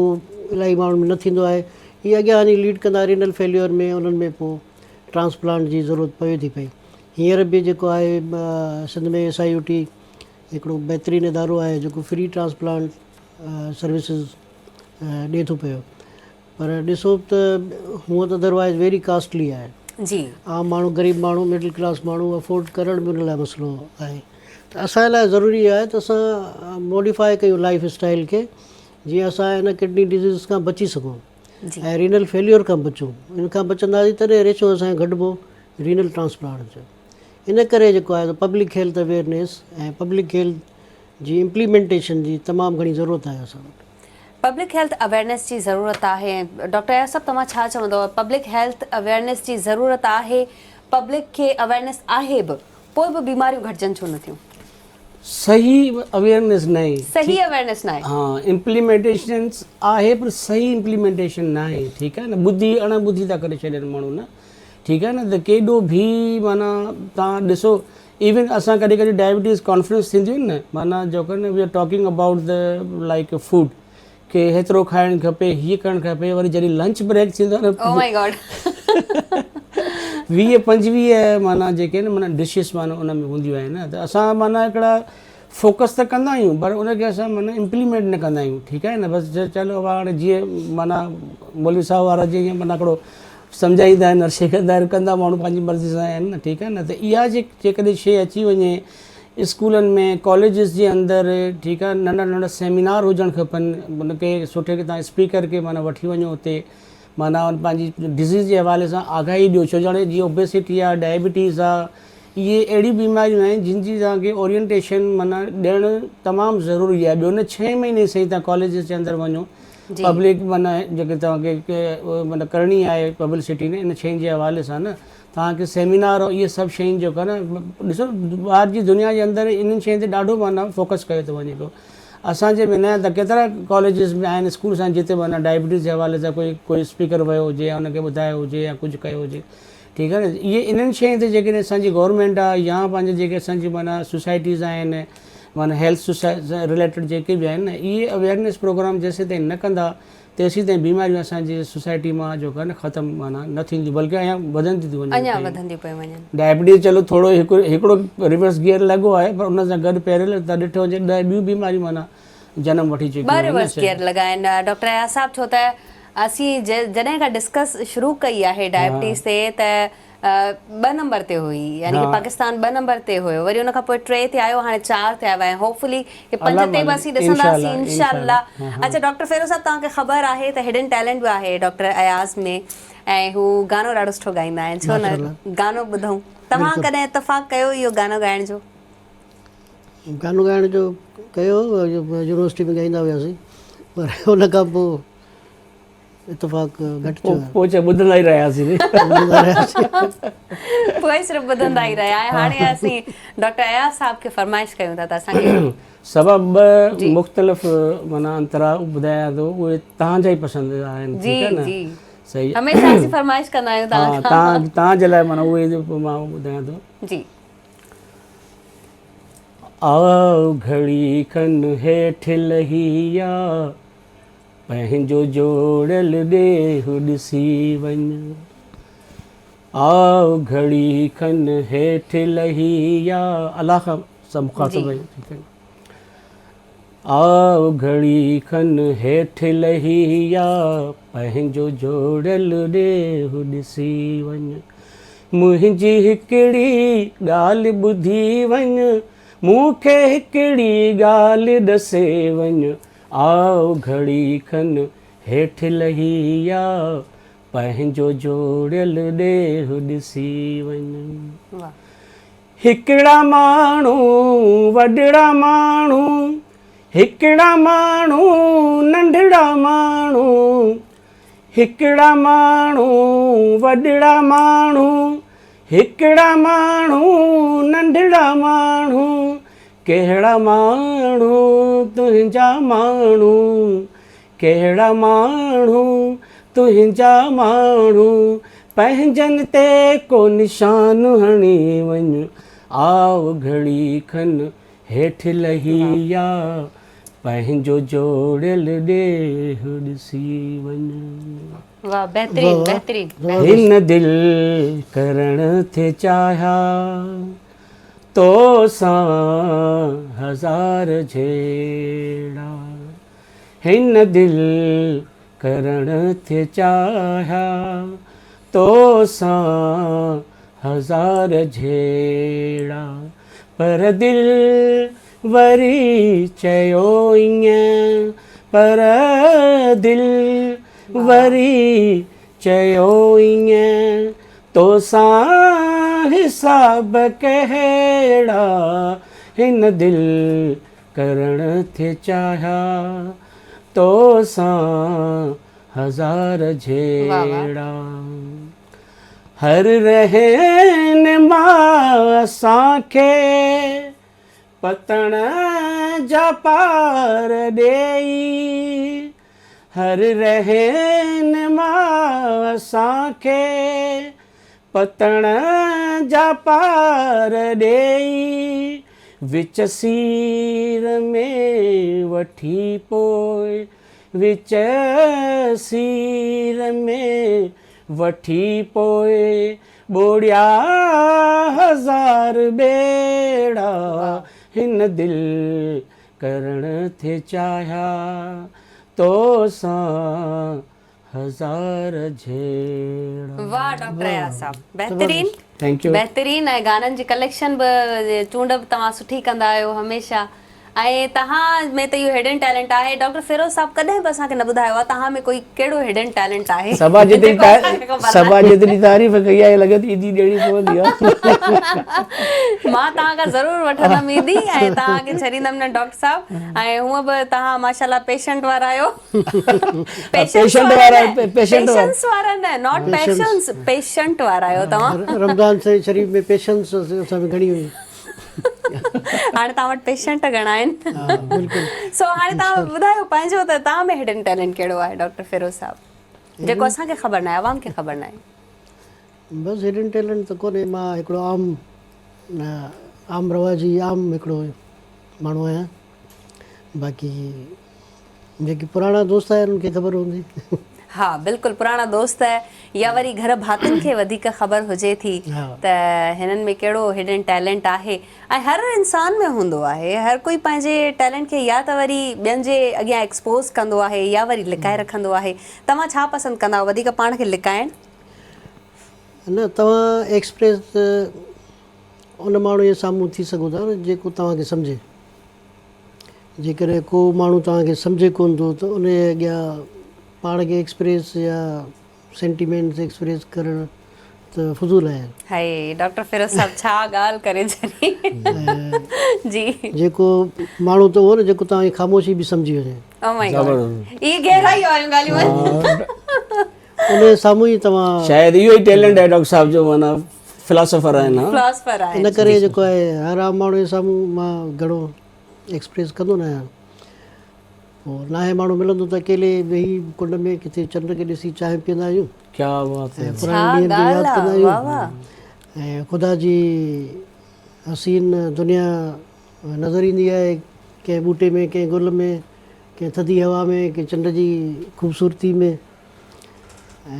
الاهي ماڻهن ۾ نه ٿيندو آهي هي اڳيان وڃي ليڊ ڪندا رينل فيليور ۾ انهن ۾ پوء ٽرانسپلانٽ جي ضرورت پوي ٿي پئي هينئر به جيڪو آهي Sindh ۾ S I U T هڪڙو بهترين ادارو آهي جيڪو فري ٽرانسپلانٽ سروسز ڏي ٿو پيو پر ڏسو ته هونء ته ادروائز ويري ڪاسٽلي آهي.
جي.
عام ماڻهو غريب ماڻهو مڊل ڪلاس ماڻهو افورڊ ڪرڻ به ان لاء مسئلو آهي ته اسان لاء ضروري آهي ته اسان موڊيفائي ڪيون لائف اسٽائل کي جيئن اسان ان ڪڊني ڊزيز کان بچي سگهون ۽ رينل فيليور کان بچون ان کان بچنداسين تڏهن ريشو اسان جو گهٽبو رينل ٽرانسپلانٽ جو ان ڪري جيڪو آهي public health awareness ۽ public health جي امپليمينٽيشن جي تمام گهڻي ضرورت آهي اسان وٽ.
پبلڪ هيلٿ اويئرنيس جي ضرورت آهي ڊاڪٽر اياز صاحب توهان ڇا چوندؤ پبلڪ هيلٿ اويئرنيس جي ضرورت آهي پبلڪ کي اويئرنيس آهي به پوء به بيماريون گهٽجن ڇو نٿيون؟
صحيح اويئرنيس ناهي.
صحيح اويئرنيس ناهي.
ها امپليمينٽيشن آهي پر صحيح امپليمينٽيشن ناهي ٺيڪ آهي نه ٻڌي اڻ ٻڌي ٿا ڪري ڇڏين ماڻهو نه ٺيڪ آهي نه ته ڪيڏو ڀي معنيٰ تان ڏسو ايون اسان ڪڏهن ڪڏهن ڊائبٽيز ڪانفرنس ٿينديون آهن نه معنيٰ جو ڪن we are talking about the like food کي هيترو کائڻ کپي هيء ڪرڻ کپي وري جڏهن لنچ بريڪ ٿيندو آهي نه
او مائي گاڊ
20 25 معنيٰ جيڪي آهن معنيٰ ڊشز معنيٰ ان ۾ هونديون آهن نه ته اسان معنيٰ هڪڙا فوڪس ته ڪندا آهيون پر ان کي اسان معنيٰ امپليمينٽ نه ڪندا آهيون ٺيڪ آهي نه بس چلو هاڻي جيئن معنيٰ مولوي صاحب وارا جيئن معنيٰ هڪڙو سمجهائيندا آهن هر شيء ڪندا آهن ڪندا ماڻهو پنهنجي مرضي سان آهن نه ٺيڪ آهي نه ته اها جيڪڏهن شيء اچي وڃي اسڪولن ۾ ڪاليجز جي اندر ٺيڪ آهي ننڍا ننڍا سيمينار هجڻ کپن ان کي سٺي تان اسپيڪر کي معنيٰ وٺي وڃو اتي معنيٰ ان پنهنجي ڊزيز جي حوالي سان آگاهي ڏيو ڇو جو هاڻي جيئن اوبيسٽي آهي ڊائبٽيز آهي اهي اهڙيون بيماريون آهن جن جي توهان کي اورينٽيشن معنيٰ ڏيڻ تمام ضروري آهي ٻيو نه ڇهين مهيني سائين توهان ڪاليجز جي اندر وڃو پبلڪ معنيٰ جيڪي توهان کي معنيٰ ڪرڻي آهي پبلسٽي نه ان شين جي حوالي سان نه توهان کي سيمينار اهي سڀ شين جو ڪن ڏسو ٻاهر جي دنيا جي اندر انهن شين تي ڏاڍو معنيٰ فوڪس ڪيو ٿو وڃي پيو اسان جي ۾ نه ته ڪيترا ڪاليجز ۾ آهن اسڪولس آهن جتي معنيٰ ڊائبٽيز جي حوالي سان ڪوئي ڪوئي اسپيڪر ويو هجي يا ان کي ٻڌايو هجي يا ڪجهه ڪيو هجي ٺيڪ آهي نه اهي انهن شين تي جيڪڏهن اسان جي گورنمينٽ آهي يا پنهنجي جيڪي اسان جي معنيٰ سوسائٽيز آهن معنيٰ هيلٿ رليٽيڊ جيڪي به آهن نه اهي اويئرنيس پروگرام جيسيتائين نه ڪندا تيسيتائين بيماريون اسان جي سوسائٽي مان جو ڪن ختم معنيٰ نه ٿينديون بلڪه اڃا وڌنديون ٿيون وڃن.
اڃا وڌنديون پيون وڃن.
ڊائبٽيز چلو ٿورو هڪ هڪڙو ريورس گيئر لڳو آهي پر ان سان گڏ پيرل ته ڏٺو وڃي ڏهه ٻيون بيماريون معنيٰ جنم وٺي چڪيون
ٻه
آهن.
ريورس گيئر لڳا آهن ڊاڪٽر اياز صاحب ڇو ته اسين جڏهن کان ڊسڪس شروع ڪئي آهي ڊائبٽيز تي ته ٻه نمبر تي هئي يعني ڪي پاڪستان ٻه نمبر تي هيو وري ان کان پوء ٽي تي آيو هاڻي چار تي آيو آهي هوپ فلي هي پنج تي به اسين ڏسنداسين انشاء الله. اڇا ڊاڪٽر فيروز صاحب توهان کي خبر آهي ته هڊن ٽيلنٽ به آهي ڊاڪٽر اياز ۾ ۽ هو گانو ڏاڍو سٺو ڳائيندا آهن ڇو نه گانو ٻڌون توهان ڪڏهن اتفاق ڪيو اهو گانو ڳائڻ جو؟
گانو ڳائڻ جو ڪيو يونيورسٽي ۾ ڳائيندا هياسين پر ان کان پوء اتفاق گهٽ ٿيو آهي.
پوء چئي ٻڌندا ئي رهياسين.
ٻڌندا رهياسين.
پوء صرف ٻڌندا ئي رهيا ۽ هاڻي اسين ڊاڪٽر اياز صاحب کي فرمائش ڪيون ٿا ته اسان کي.
سبب ٻه مختلف معنيٰ انترا ٻڌايان ٿو اهي توهان جا ئي پسند آهن ٺيڪ آهي نه.
جي جي
صحيح.
هميشه اسين فرمائش ڪندا آهيون توهان کان.
ها توهان جي لاء معنيٰ اهي مان ٻڌايان ٿو.
جي.
آء گهڙي کن هيٺ لهي آ. پنهنجو جوڙيل ڏيهه ڏسي وڃ. آء گهڙي کن هيٺ لهي آ. الله کان سان مخاطب آهيون ٺيڪ آهي. آء گهڙي کن هيٺ لهي آ. پنهنجو جوڙيل ڏيهه ڏسي وڃ. منهنجي هڪڙي ڳالهه ٻڌي وڃ. مون کي هڪڙي ڳالهه ڏسي وڃ. آء گهڙي کن هيٺ لهي آ، پنهنجو جوڙيل ڏيهه ڏسي وڃ. هڪڙا ماڻهو وڏڙا ماڻهو، هڪڙا ماڻهو ننڍڙا ماڻهو، هڪڙا ماڻهو وڏڙا ماڻهو، هڪڙا ماڻهو ننڍڙا ماڻهو، ڪهڙا ماڻهو تنهنجا ماڻهو، ڪهڙا ماڻهو تنهنجا ماڻهو، پنهنجن تي ڪو نشان هڻي وڃ، آء گهڙي کن هيٺ لهي آ، پنهنجو جوڙيل ڏيهه ڏسي وڃ.
واه بهترين بهترين.
هن دل ڪرڻ ٿي چاهيا. تو سان هزار جهيڙا هن دل ڪرڻ ٿي چاهيا تو سان هزار جهيڙا پر دل وري چيو ائين پر دل وري چيو ائين توسان حساب ڪهڙا هن دل ڪرڻ ٿي چاهيا توسان هزار جهيڙا هر رهنما اسان کي پتڻ جا پار ڏيئي هر رهنما اسان کي پتڻ جا پار ڏيئي وچ سير ۾ وٺي پوء وچ سير ۾ وٺي پوء ٻوڙيا هزار ٻيڙا هن دل ڪرڻ ٿي چاهيا توسان هزار جهيڙا.
واھ ڊاڪٽر اياز صاحب بهترين
thank you.
بهترين ۽ گانن جي ڪليڪشن به چونڊ به توهان سٺي ڪندا آهيو هميشه ۽ توهان ۾ ته اهو هڊن ٽيلنٽ آهي ڊاڪٽر فيروز صاحب ڪڏهن به اسان کي نه ٻڌايو آهي توهان ۾ ڪوئي ڪهڙو هڊن ٽيلنٽ آهي
صبا جيتري
جيڪو اسان کي خبر
صبا
ناهي.
جيتري تعريف ڪئي آهي لڳي ٿي عيدي ڏيڻي پوندي آهي.
مان توهان کان ضرور وٺندم عيدي ۽ توهان کي ڇڏيندم نه ڊاڪٽر صاحب ۽ هونء به توهان ماشاءالله پيشنٽ وارا آهيو.
پيشنٽ وارا
پيشنس وارا نه not patience patient وارا آهيو توهان.
رمضان شريف ۾ پيشنس اسان ۾ گهڻي هئي.
هاڻي توهان وٽ پيشنٽ گهڻا آهن.
بلڪل.
سو هاڻي توهان ٻڌايو پنهنجو ته توهان ۾ هڊن ٽيلنٽ ڪهڙو آهي ڊاڪٽر فيروز صاحب جيڪو اسان کي خبر ناهي عوام کي خبر ناهي.
بس هڊن ٽيلنٽ ته ڪونهي مان هڪڙو عام عام رواجي عام هڪڙو ماڻهو آهيان باقي جيڪي پراڻا دوست آهن انهن کي خبر هوندي.
ها بلڪل پراڻا دوست يا وري گهر ڀاتين کي وڌيڪ خبر هجي ٿي ته هنن ۾ ڪهڙو هڊن ٽيلنٽ آهي ۽ هر انسان ۾ هوندو آهي هر ڪوئي پنهنجي ٽيلنٽ کي يا ته وري ٻين جي اڳيان ايڪسپوز ڪندو آهي يا وري لڪائي رکندو آهي توهان ڇا پسند ڪندا آهيو وڌيڪ پاڻ کي لڪائڻ؟
نه توهان ايڪسپريس ته ان ماڻهو جي سامهون ٿي سگهو ٿا نه جيڪو توهان کي سمجهي. جيڪڏهن ڪو ماڻهو توهان کي سمجهي ڪونه ٿو ته ان جي اڳيان پاڻ کي ايڪسپريس يا سينٽيمينٽس ايڪسپريس ڪرڻ ته فضول آهي.
هائي ڊاڪٽر فيروز صاحب ڇا ڳالهه ڪري ڇڏي جي.
جيڪو ماڻهو ته اهو نه جيڪو توهان جي خاموشي به سمجهي وڃي.
او مائي گاڊ اهي گهرائي واريون ڳالهيون آهن.
ان جي سامهون ئي توهان.
شايد اهو ئي ٽيلنٽ آهي ڊاڪٽر صاحب جو معنيٰ فلاسافر آهن ها.
فلاسفر آهن.
ان ڪري جيڪو آهي هر عام ماڻهو جي سامهون مان گهڻو ايڪسپريس ڪندو نه آهيان. پوء ناهي ماڻهو ملندو ته اڪيلي ويهي ڪنڊ ۾ ڪٿي چنڊ کي ڏسي چانهه پيئندا آهيون.
ڪيا بات هي.
۽ پراڻن ڏينهن کي ياد ڪندا آهيون ۽ خدا جي حسين دنيا نظر ايندي آهي ڪنهن ٻوٽي ۾ ڪنهن گل ۾ ڪنهن ٿڌي هوا ۾ ڪنهن چنڊ جي خوبصورتي ۾.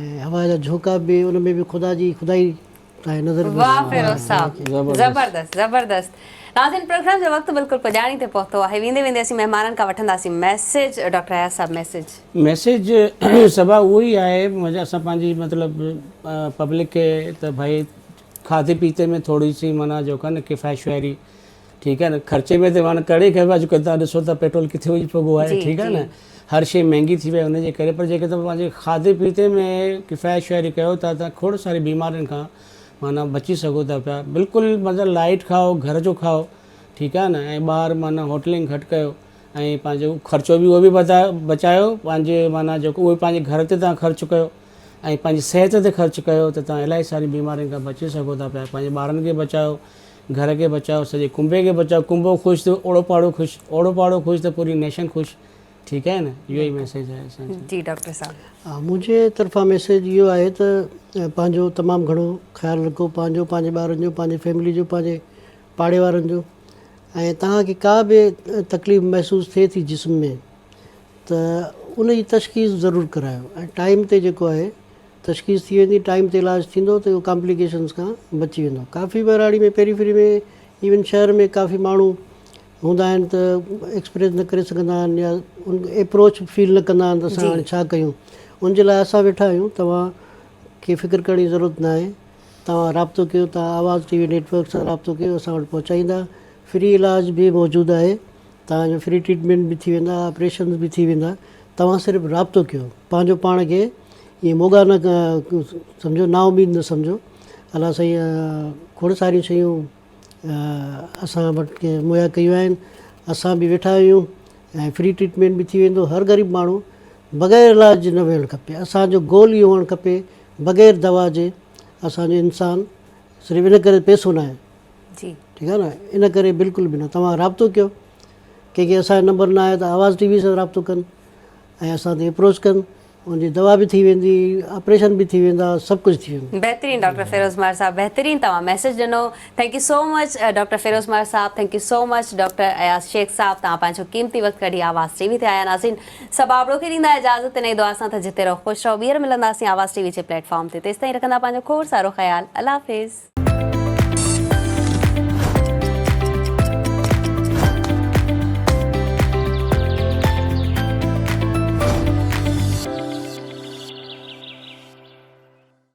۽ هوا جا جهوڪا به ان ۾ به خدا جي خدائي تانئين نظر ايندي.
واه فيروز صاحب زبردست زبردست ناظرين پروگرام جو وقت بلڪل پڄاڻي تي پهتو آهي ويندي ويندي اسين مهمانن کان وٺنداسين ميسيج ڊاڪٽر اياز صاحب ميسيج.
ميسيج صبا اهو ئي آهي اسان پنهنجي مطلب پبلڪ کي ته ڀائي کاڌي پيتي ۾ ٿوري سي معنيٰ جو ڪن ڪفايت شعاري ٺيڪ آهي نه خرچي ۾ ته معنيٰ ڪرڻ ئي کپي اڄڪلهه توهان ڏسو ته پيٽرول ڪٿي وڃي پڳو آهي ٺيڪ آهي نه هر شيء مهنگي ٿي وئي ان جي ڪري پر جيڪي توهان پنهنجي کاڌي پيتي ۾ ڪفايت شعاري ڪيو ٿا ته کوڙ ساري بيمارين کان معنيٰ بچي سگهو ٿا پيا بلڪل مطلب لائيٽ کائو گهر جو کائو ٺيڪ آهي نه ۽ ٻاهر معنيٰ هوٽلنگ گهٽ ڪيو ۽ پنهنجو خرچو به اهو به بچايو پنهنجي معنيٰ جيڪو اهو پنهنجي گهر تي توهان خرچ ڪيو ۽ پنهنجي صحت تي خرچ ڪيو ته توهان الاهي ساري بيمارين کان بچي سگهو ٿا پيا پنهنجي ٻارن کي بچايو گهر کي بچايو سڄي ڪنبي کي بچايو ڪنبو خوش ته اوڙو پاڙو خوش اوڙو پاڙو خوش ته پوري نيشن خوش ٺيڪ آهي نه اهو ئي ميسيج آهي اسان جو.
جي ڊاڪٽر صاحب.
منهنجي طرفان ميسيج اهو آهي ته پنهنجو تمام گهڻو خيال رکو پنهنجو پنهنجي ٻارن جو پنهنجي فيملي جو پنهنجي پاڙي وارن جو ۽ توهان کي ڪا به تڪليف محسوس ٿئي ٿي جسم ۾ ته ان جي تشخيص ضرور ڪرايو ۽ ٽائيم تي جيڪو آهي تشخيص ٿي ويندي ٽائيم تي علاج ٿيندو ته اهو ڪامپليڪيشنز کان بچي ويندو ڪافي ٻهراڙي ۾ پيريفري ۾ ايون شهر ۾ ڪافي ماڻهو هوندا آهن ته ايڪسپريس نه ڪري سگهندا آهن يا ان ايپروچ فيل نه ڪندا آهن ته اسان هاڻي ڇا ڪيون ان جي لاء اسان ويٺا آهيون توهان کي فڪر ڪرڻ جي ضرورت نه آهي توهان رابطو ڪيو توهان آواز ٽي وي نيٽورڪ سان رابطو ڪيو اسان وٽ پهچائيندا فري علاج به موجود آهي توهان جو فري ٽريٽمينٽ به ٿي ويندا آپريشنز به ٿي ويندا توهان صرف رابطو ڪيو پنهنجو پاڻ کي ائين موڳا نه سمجهو نا اميد نه سمجهو الله سائين کوڙ ساريون شيون اسان وٽ مهيا ڪيون آهن اسان به ويٺا آهيون ۽ فري ٽريٽمينٽ به ٿي ويندو هر غريب ماڻهو بغير علاج جي نه ويهڻ کپي اسان جو گول اهو هئڻ کپي بغير دوا جي اسان جو انسان صرف ان ڪري پيسو نه آهي
جي
ٺيڪ آهي نه ان ڪري بلڪل به نه توهان رابطو ڪيو ڪنهن کي اسان جو نمبر نه آهي ته آواز ٽي وي سان رابطو ڪن ۽ اسان تي اپروچ ڪن ان جي دوا به ٿي ويندي آپريشن به ٿي ويندا سڀ ڪجهه ٿي ويندو.
بهترين ڊاڪٽر فيروز مهر صاحب بهترين توهان ميسيج ڏنو thank you so much doctor Feroz Mehar صاحب thank you so much doctor Ayaz Shaikh صاحب توهان پنهنجو قيمتي وقت ڪڍي آواز ٽي وي تي آيا ناظرين سڀ آبڙو کي ڏيندا اجازت انهي دعا سان ته جتي رهو خوش رهو ٻيهر ملنداسين آواز ٽي وي جي پليٽ فارم تي تيستائين رکندا پنهنجو کوڙ سارو خيال الله حافظ.